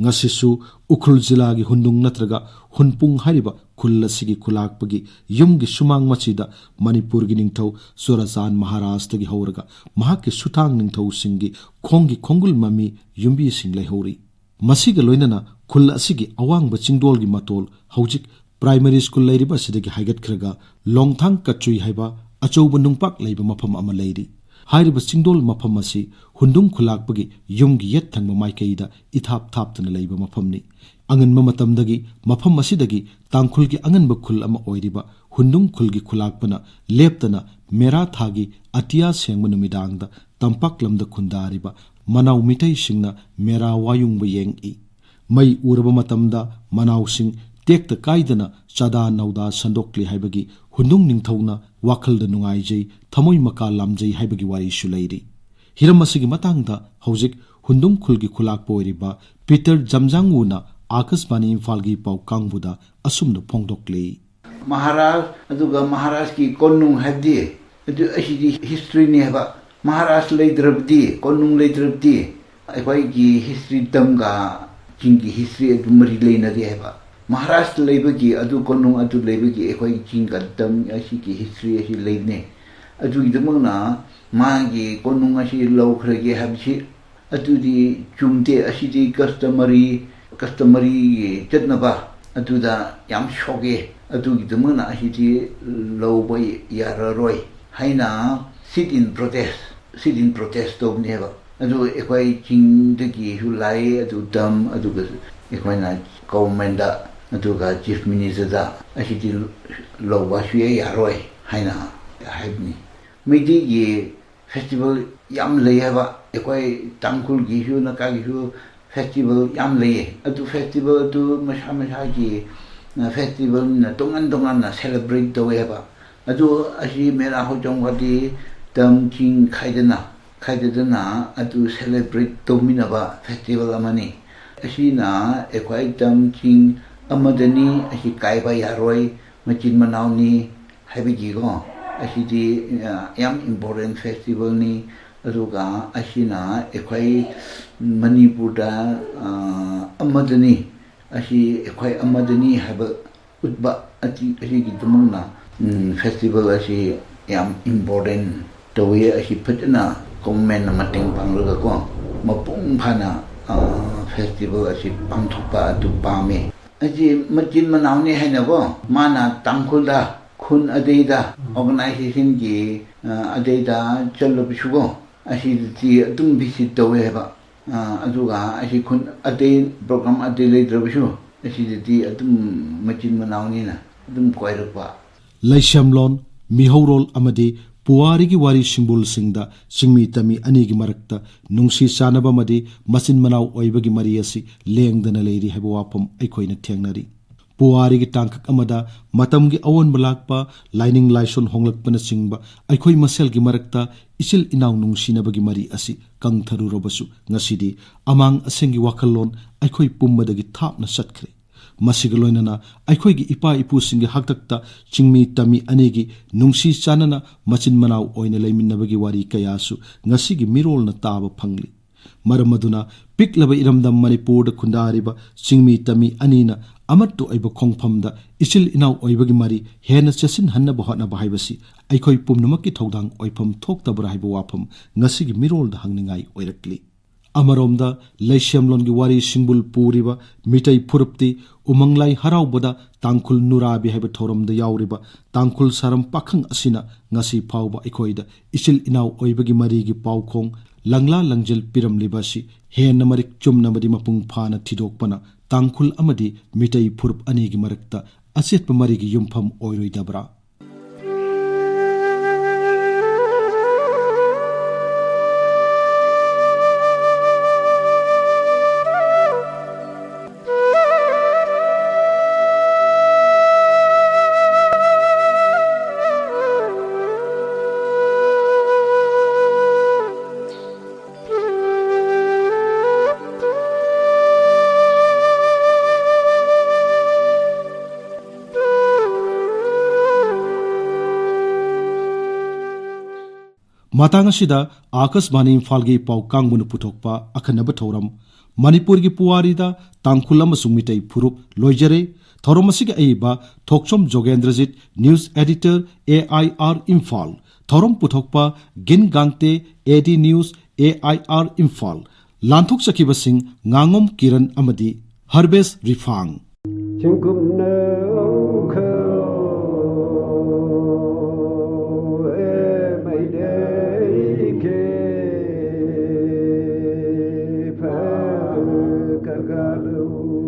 ꯉꯁꯤꯁꯨ ꯎꯈ꯭ꯔꯨꯜ ꯖꯤꯂꯥꯒꯤ ꯍꯨꯟꯗꯨꯡ ꯅꯠꯇ꯭ꯔꯒ ꯍꯨꯟꯄꯨꯡ ꯍꯥꯏꯔꯤꯕ ꯈꯨꯜ ꯑꯁꯤꯒꯤ ꯈꯨꯂꯥꯛꯄꯒꯤ ꯌꯨꯝꯒꯤ ꯁꯨꯃꯥꯡ ꯃꯆꯤꯗ ꯃꯅꯤꯄꯨꯔꯒꯤ ꯅꯤꯡꯊꯧ ꯆꯨꯔꯥꯆꯥꯟ ꯃꯍꯥꯔꯥꯖꯇꯒꯤ ꯍꯧꯔꯒ ꯃꯍꯥꯛꯀꯤ ꯁꯨꯊꯥꯡ ꯅꯤꯡꯊꯧꯁꯤꯡꯒꯤ ꯈꯣꯡꯒꯤ ꯈꯣꯡꯒꯨꯜ ꯃꯃꯤ ꯌꯨꯝꯕꯤꯁꯤꯡ ꯂꯩꯍꯧꯔꯤ꯫ ꯃꯁꯤꯒ ꯂꯣꯏꯅꯅ ꯈꯨꯜ ꯑꯁꯤꯒꯤ ꯑꯋꯥꯡꯕ ꯆꯤꯡꯗꯣꯜꯒꯤ ꯃꯇꯣꯜ, ꯍꯧꯖꯤꯛ ꯄ꯭ꯔꯥꯏꯃꯔꯤ ꯁ꯭ꯀꯨꯜ ꯂꯩꯔꯤꯕ ꯑꯁꯤꯗꯒꯤ ꯍꯥꯏꯒꯠꯈ꯭ꯔꯒ ꯂꯣꯡꯊꯥꯡ ꯀꯆꯨꯏ ꯍꯥꯏꯕ ꯑꯆꯧꯕ ꯅꯨꯡꯄꯥꯛ ꯂꯩꯕ ꯃꯐꯝ ꯑꯃ ꯂꯩꯔꯤ꯫ ꯍꯥꯏꯔꯤꯕ ꯆꯤꯡꯗꯣꯜ ꯃꯐꯝ ꯑꯁꯤ ꯍꯨꯟꯗꯨꯡ ꯈꯨꯂꯥꯛꯄꯒꯤ ꯌꯨꯝꯒꯤ ꯌꯦꯠ ꯊꯪꯕ ꯃꯥꯏꯀꯩꯗ ꯏꯊꯥꯞ ꯊꯥꯞꯇꯅ ꯂꯩꯕ ꯃꯐꯝꯅꯤ꯫ ꯑꯉꯟꯕ ꯃꯇꯝꯗꯒꯤ ꯃꯐꯝ ꯑꯁꯤꯗꯒꯤ ꯇꯥꯡꯈꯨꯜꯒꯤ ꯑꯉꯟꯕ ꯈꯨꯜ ꯑꯃ ꯑꯣꯏꯔꯤꯕ ꯍꯨꯟꯗꯨꯡ ꯈꯨꯜꯒꯤ ꯈꯨꯂꯥꯛꯄꯅ ꯂꯦꯞꯇꯅ ꯃꯦꯔꯥ ꯊꯥꯒꯤ ꯑꯇꯤꯌꯥ ꯁꯦꯡꯕ ꯅꯨꯃꯤꯗꯥꯡꯗ ꯇꯝꯄꯥꯛ ꯂꯝꯗ ꯈꯨꯟꯗꯥꯔꯤꯕ ꯃꯅꯥꯎ ꯃꯤꯇꯩꯁꯤꯡꯅ ꯃꯦꯔꯥ ꯋꯥꯌꯨꯡꯕ ꯌꯦꯡꯏ꯫ ꯃꯩ ꯎꯔꯕ ꯃꯇꯝꯗ ꯃꯅꯥꯎꯁꯤꯡ ꯇꯦꯛꯇ ꯀꯥꯏꯗꯅ ꯆꯥꯗꯥ ꯅꯧꯗꯥ ꯁꯟꯗꯣꯛꯂꯤ ꯍꯥꯏꯕꯒꯤ ꯍꯨꯟꯗꯨꯡ ꯅꯤꯡꯊꯧꯅ ꯋꯥꯈꯜꯗ ꯅꯨꯡꯉꯥꯏꯖꯩ, ꯊꯃꯣꯏ ꯃꯀꯥ ꯂꯥꯝꯖꯩ ꯍꯥꯏꯕꯒꯤ ꯋꯥꯔꯤꯁꯨ ꯂꯩꯔꯤ꯫ ꯍꯤꯔꯝ ꯑꯁꯤꯒꯤ ꯃꯇꯥꯡꯗ ꯍꯧꯖꯤꯛ ꯍꯨꯟꯗꯨꯡ ꯈꯨꯜꯒꯤ ꯈꯨꯂꯥꯛꯄ ꯑꯣꯏꯔꯤꯕ ꯄꯤꯇꯔ ꯖꯝꯖꯥꯡꯋꯨꯅ ꯑꯥꯀꯥꯁꯕꯥꯅꯤ ꯏꯝꯐꯥꯜꯒꯤ ꯄꯥꯎ ꯀꯥꯡꯕꯨꯗ ꯑꯁꯨꯝꯅ ꯐꯣꯡꯗꯣꯛꯂꯤ꯫ ꯃꯍꯥꯔꯥꯖ, ꯑꯗꯨꯒ ꯃꯍꯥꯔꯥꯖꯀꯤ ꯀꯣꯅꯨꯡ ꯍꯥꯏꯕꯗꯤ, ꯑꯗꯨ ꯑꯁꯤꯗꯤ ꯍꯤꯁꯇ꯭ꯔꯤꯅꯤ ꯍꯥꯏꯕ꯫ ꯃꯍꯥꯔꯥꯖ ꯂꯩꯇ꯭ꯔꯕꯗꯤ, ꯀꯣꯅꯨꯡ ꯂꯩꯇ꯭ꯔꯕꯗꯤ, ꯑꯩꯈꯣꯏꯒꯤ ꯍꯤꯁꯇ꯭ꯔꯤ ꯇꯝꯒ ꯆꯤꯡꯒꯤ ꯍꯤꯁꯇ꯭ꯔꯤ ꯑꯗꯨ ꯃꯔꯤ ꯂꯩꯅꯗꯦ ꯍꯥꯏꯕ꯫ ꯃꯍꯥꯔꯥꯖ ꯂꯩꯕꯒꯤ, ꯑꯗꯨ ꯀꯣꯅꯨꯡ ꯑꯗꯨ ꯂꯩꯕꯒꯤ ꯑꯩꯈꯣꯏ ꯆꯤꯡꯒ ꯇꯝ ꯑꯁꯤꯒꯤ ꯍꯤꯁꯇ꯭ꯔꯤ ꯑꯁꯤ ꯂꯩꯕꯅꯦ꯫ ꯑꯗꯨꯒꯤꯗꯃꯛꯅ ꯃꯥꯒꯤ ꯀꯣꯅꯨꯡ ꯑꯁꯤ ꯂꯧꯈ꯭ꯔꯒꯦ ꯍꯥꯏꯕꯁꯤ ꯑꯗꯨꯗꯤ ꯆꯨꯝꯗꯦ꯫ ꯑꯁꯤꯗꯤ ꯀꯁꯇꯃꯔꯤ, ꯀꯁꯇꯃꯔꯤꯒꯤ ꯆꯠꯅꯕ ꯑꯗꯨꯗ ꯌꯥꯝ ꯁꯣꯛꯑꯦ꯫ ꯑꯗꯨꯒꯤꯗꯃꯛꯅ ꯑꯁꯤꯗꯤ ꯂꯧꯕ ꯌꯥꯔꯔꯣꯏ ꯍꯥꯏꯅ sit in protest, sit in protest ꯇꯧꯕꯅꯦꯕ꯫ ꯑꯗꯨ ꯑꯩꯈꯣꯏ ꯆꯤꯡꯗꯒꯤꯁꯨ ꯂꯥꯛꯑꯦ, ꯑꯗꯨ ꯗꯝ, ꯑꯗꯨꯒ ꯑꯩꯈꯣꯏꯅ ꯒꯣꯚꯔꯟꯃꯦꯟꯗ ꯑꯗꯨꯒ ꯆꯤꯐ ꯃꯤꯅꯤꯁꯇꯔꯗ ꯑꯁꯤꯗꯤ ꯂꯧꯕ ꯁꯨꯌꯥ ꯌꯥꯔꯣꯏ ꯍꯥꯏꯅ ꯍꯥꯏꯕꯅꯤ꯫ ꯃꯩꯇꯩꯒꯤ ꯐꯦꯁꯇꯤꯚꯦꯜ ꯌꯥꯝ ꯂꯩ ꯍꯥꯏꯕ, ꯑꯩꯈꯣꯏ ꯇꯥꯡꯈꯨꯜꯒꯤꯁꯨ ꯅꯥꯒꯥꯒꯤꯁꯨ ꯐꯦꯁꯇꯤꯚꯦꯜ ꯌꯥꯝ ꯂꯩꯌꯦ꯫ ꯑꯗꯨ ꯐꯦꯁꯇꯤꯚꯦꯜ ꯑꯗꯨ ꯃꯁꯥ ꯃꯁꯥꯒꯤ ꯐꯦꯁꯇꯤꯚꯦꯜꯅ ꯇꯣꯉꯥꯟ ꯇꯣꯉꯥꯟꯅ ꯁꯦꯂꯦꯕ꯭ꯔꯦꯠ ꯇꯧꯋꯦ ꯍꯥꯏꯕ꯫ ꯑꯗꯨ ꯑꯁꯤ ꯃꯦꯔꯥ ꯍꯧꯆꯣꯡꯕꯗꯤ ꯇꯝ ꯆꯤꯡ ꯈꯥꯏꯗꯅ ꯈꯥꯏꯗꯗꯅ ꯑꯗꯨ ꯁꯦꯂꯦꯕ꯭ꯔꯦꯠ ꯇꯧꯃꯤꯟꯅꯕ ꯐꯦꯁꯇꯤꯚꯦꯜ ꯑꯃꯅꯤ꯫ ꯑꯁꯤꯅ ꯑꯩꯈꯣꯏ ꯇꯝ ꯆꯤꯡ ꯑꯃꯗꯅꯤ, ꯑꯁꯤ ꯀꯥꯏꯕ ꯌꯥꯔꯣꯏ, ꯃꯆꯤꯟ ꯃꯅꯥꯎꯅꯤ ꯍꯥꯏꯕꯒꯤꯀꯣ, ꯑꯁꯤꯗꯤ ꯌꯥꯝ ꯏꯝꯄꯣꯔꯇꯦꯟ ꯐꯦꯁꯇꯤꯚꯦꯜꯅꯤ꯫ ꯑꯗꯨꯒ ꯑꯁꯤꯅ ꯑꯩꯈꯣꯏ ꯃꯅꯤꯄꯨꯔꯗ ꯑꯃꯗꯅꯤ, ꯑꯁꯤ ꯑꯩꯈꯣꯏ ꯑꯃꯗꯅꯤ ꯍꯥꯏꯕ ꯎꯠꯄ ꯑꯁꯤꯒꯤꯗꯃꯛꯅ ꯐꯦꯁꯇꯤꯚꯦꯜ ꯑꯁꯤ ꯌꯥꯝ ꯏꯝꯄꯣꯔꯇꯦꯟ ꯇꯧꯋꯤ꯫ ꯑꯁꯤ ꯐꯖꯅ ꯒꯣꯚꯔꯟꯃꯦꯟꯅ ꯃꯇꯦꯡ ꯄꯥꯡꯂꯒꯀꯣ, ꯃꯄꯨꯡ ꯐꯥꯅ ꯐꯦꯁꯇꯤꯚꯦꯜ ꯑꯁꯤ ꯄꯥꯡꯊꯣꯛꯄ ꯑꯗꯨ ꯄꯥꯝꯃꯤ꯫ ꯑꯁꯤ ꯃꯆꯤꯟ ꯃꯅꯥꯎꯅꯤ ꯍꯥꯏꯅꯀꯣ, ꯃꯥꯅ ꯇꯥꯡꯈꯨꯜꯗ ꯈꯨꯟ ꯑꯇꯩꯗ ꯑꯣꯔꯒꯅꯥꯏꯖꯦꯁꯟꯒꯤ ꯑꯇꯩꯗ ꯆꯠꯂꯕꯁꯨꯀꯣ, ꯑꯁꯤꯗꯗꯤ ꯑꯗꯨꯝ ꯚꯤꯖꯤꯠ ꯇꯧꯋꯦ ꯍꯥꯏꯕ꯫ ꯑꯗꯨꯒ ꯑꯁꯤ ꯈꯨꯟ ꯑꯇꯩ ꯄ꯭ꯔꯣꯒ꯭ꯔꯥꯝ ꯑꯇꯩ ꯂꯩꯇ꯭ꯔꯕꯁꯨ ꯑꯁꯤꯗꯗꯤ ꯑꯗꯨꯝ ꯃꯆꯤꯟ ꯃꯅꯥꯎꯅꯤꯅ ꯑꯗꯨꯝ ꯀꯣꯏꯔꯛꯄ꯫ ꯂꯩꯁꯦꯝꯂꯣꯟ, ꯃꯤꯍꯧꯔꯣꯜ ꯑꯃꯗꯤ ꯄꯨꯋꯥꯔꯤꯒꯤ ꯋꯥꯔꯤ ꯁꯤꯡꯕꯨꯜꯁꯤꯡꯗ ꯆꯤꯡꯃꯤ ꯇꯝꯃꯤ ꯑꯅꯤꯒꯤ ꯃꯔꯛꯇ ꯅꯨꯡꯁꯤ ꯆꯥꯟꯅꯕ ꯑꯃꯗꯤ ꯃꯆꯤꯟ ꯃꯅꯥꯎ ꯑꯣꯏꯕꯒꯤ ꯃꯔꯤ ꯑꯁꯤ ꯂꯦꯡꯗꯅ ꯂꯩꯔꯤ ꯍꯥꯏꯕ ꯋꯥꯐꯝ ꯑꯩꯈꯣꯏꯅ ꯊꯦꯡꯅꯔꯤ꯫ ꯄꯨꯋꯥꯔꯤꯒꯤ ꯇꯥꯡꯀꯛ ꯑꯃꯗ ꯃꯇꯝꯒꯤ ꯑꯑꯣꯟꯕ ꯂꯥꯛꯄ, ꯂꯥꯏꯅꯤꯡ ꯂꯥꯏꯁꯣꯟ ꯍꯣꯡꯂꯛꯄꯅꯆꯤꯡꯕ ꯑꯩꯈꯣꯏ ꯃꯁꯦꯜꯒꯤ ꯃꯔꯛꯇ ꯏꯆꯤꯜ ꯏꯅꯥꯎ ꯅꯨꯡꯁꯤꯅꯕꯒꯤ ꯃꯔꯤ ꯑꯁꯤ ꯀꯪꯊꯔꯨꯔꯕꯁꯨ, ꯉꯁꯤꯗꯤ ꯑꯃꯥꯡ ꯑꯁꯦꯡꯒꯤ ꯋꯥꯈꯜꯂꯣꯟ ꯑꯩꯈꯣꯏ ꯄꯨꯝꯕꯗꯒꯤ ꯊꯥꯞꯅ ꯆꯠꯈ꯭ꯔꯦ꯫ ꯃꯁꯤꯒ ꯂꯣꯏꯅꯅ ꯑꯩꯈꯣꯏꯒꯤ ꯏꯄꯥ ꯏꯄꯨꯁꯤꯡꯒꯤ ꯍꯥꯛꯇꯛꯇ ꯆꯤꯡꯃꯤ ꯇꯝꯃꯤ ꯑꯅꯤꯒꯤ ꯅꯨꯡꯁꯤ ꯆꯥꯟꯅꯅ ꯃꯆꯤꯟ ꯃꯅꯥꯎ ꯑꯣꯏꯅ ꯂꯩꯃꯤꯟꯅꯕꯒꯤ ꯋꯥꯔꯤ ꯀꯌꯥꯁꯨ ꯉꯁꯤꯒꯤ ꯃꯤꯔꯣꯜꯅ ꯇꯥꯕ ꯐꯪꯂꯤ꯫ ꯃꯔꯝ ꯑꯗꯨꯅ ꯄꯤꯛꯂꯕ ꯏꯔꯝꯗꯝ ꯃꯅꯤꯄꯨꯔꯗ ꯈꯨꯟꯗꯥꯔꯤꯕ ꯆꯤꯡꯃꯤ ꯇꯝꯃꯤ ꯑꯅꯤꯅ ꯑꯃꯠꯇ ꯑꯣꯏꯕ ꯈꯣꯡꯐꯝꯗ ꯏꯆꯤꯜ ꯏꯅꯥꯎ ꯑꯣꯏꯕꯒꯤ ꯃꯔꯤ ꯍꯦꯟꯅ ꯆꯦꯠꯁꯤꯟꯍꯟꯅꯕ ꯍꯣꯠꯅꯕ ꯍꯥꯏꯕꯁꯤ ꯑꯩꯈꯣꯏ ꯄꯨꯝꯅꯃꯛꯀꯤ ꯊꯧꯗꯥꯡ ꯑꯣꯏꯐꯝ ꯊꯣꯛꯇꯕ꯭ꯔꯥ ꯍꯥꯏꯕ ꯋꯥꯐꯝ ꯉꯁꯤꯒꯤ ꯃꯤꯔꯣꯜꯗ ꯍꯪꯅꯤꯡꯉꯥꯏ ꯑꯣꯏꯔꯛꯂꯤ꯫ ꯑꯃꯔꯣꯝꯗ ꯂꯩꯁꯦꯝꯂꯣꯟꯒꯤ ꯋꯥꯔꯤ ꯁꯤꯡꯕꯨꯜ ꯄꯨꯔꯤꯕ ꯃꯤꯇꯩ ꯐꯨꯔꯨꯞꯇꯤ ꯎꯃꯪ ꯂꯥꯏ ꯍꯔꯥꯎꯕꯗ ꯇꯥꯡꯈꯨꯜ ꯅꯨꯔꯥꯕꯤ ꯍꯥꯏꯕ ꯊꯧꯔꯝꯗ ꯌꯥꯎꯔꯤꯕ ꯇꯥꯡꯈꯨꯜ ꯁꯥꯔꯝ ꯄꯥꯈꯪ ꯑꯁꯤꯅ ꯉꯁꯤ ꯐꯥꯎꯕ ꯑꯩꯈꯣꯏꯗ ꯏꯆꯤꯜ ꯏꯅꯥꯎ ꯑꯣꯏꯕꯒꯤ ꯃꯔꯤꯒꯤ ꯄꯥꯎꯈꯣꯡ ꯂꯪꯂꯥ ꯂꯪꯖꯦꯜ ꯄꯤꯔꯝꯂꯤꯕ ꯑꯁꯤ ꯍꯦꯟꯅ ꯃꯔꯤꯛ ꯆꯨꯝꯅ ꯑꯃꯗꯤ ꯃꯄꯨꯡ ꯐꯥꯅ ꯊꯤꯗꯣꯛꯄꯅ ꯇꯥꯡꯈꯨꯜ ꯑꯃꯗꯤ ꯃꯤꯇꯩ ꯐꯨꯔꯨꯞ ꯑꯅꯤꯒꯤ ꯃꯔꯛꯇ ꯑꯆꯦꯠꯄ ꯃꯔꯤꯒꯤ ꯌꯨꯝꯐꯝ ꯑꯣꯏꯔꯣꯏꯗꯕ꯭ꯔꯥ? ꯃꯇꯥꯡ ꯑꯁꯤꯗ ꯑꯥꯀꯥꯁꯕꯥꯅꯤ ꯏꯝꯐꯥꯜꯒꯤ ꯄꯥꯎ ꯀꯥꯡꯕꯨꯅ ꯄꯨꯊꯣꯛꯄ ꯑꯈꯟꯅꯕ ꯊꯧꯔꯝ ꯃꯅꯤꯄꯨꯔꯒꯤ ꯄꯨꯋꯥꯔꯤꯗ ꯇꯥꯡꯈꯨꯜ ꯑꯃꯁꯨꯡ ꯃꯤꯇꯩ ꯐꯨꯔꯨꯞ ꯂꯣꯏꯖꯔꯦ꯫ ꯊꯧꯔꯝ ꯑꯁꯤꯒꯤ ꯑꯏꯕ ꯊꯣꯛꯆꯣꯝ ꯖꯣꯒꯦꯟꯗ꯭ꯔꯖꯤꯠ, news editor, A I R Imphal. ꯊꯧꯔꯝ ꯄꯨꯊꯣꯛꯄ ꯒꯤꯟ ꯒꯥꯡꯇꯦ, A D news, A I R Imphal. ꯂꯥꯟꯊꯣꯛꯆꯈꯤꯕꯁꯤꯡ ꯉꯥꯉꯣꯝ Kiran ꯑꯃꯗꯤ ꯍꯔꯕꯦꯁ ꯔꯤꯐꯥꯡ꯫ ꯆꯤꯡꯀꯨꯞꯅ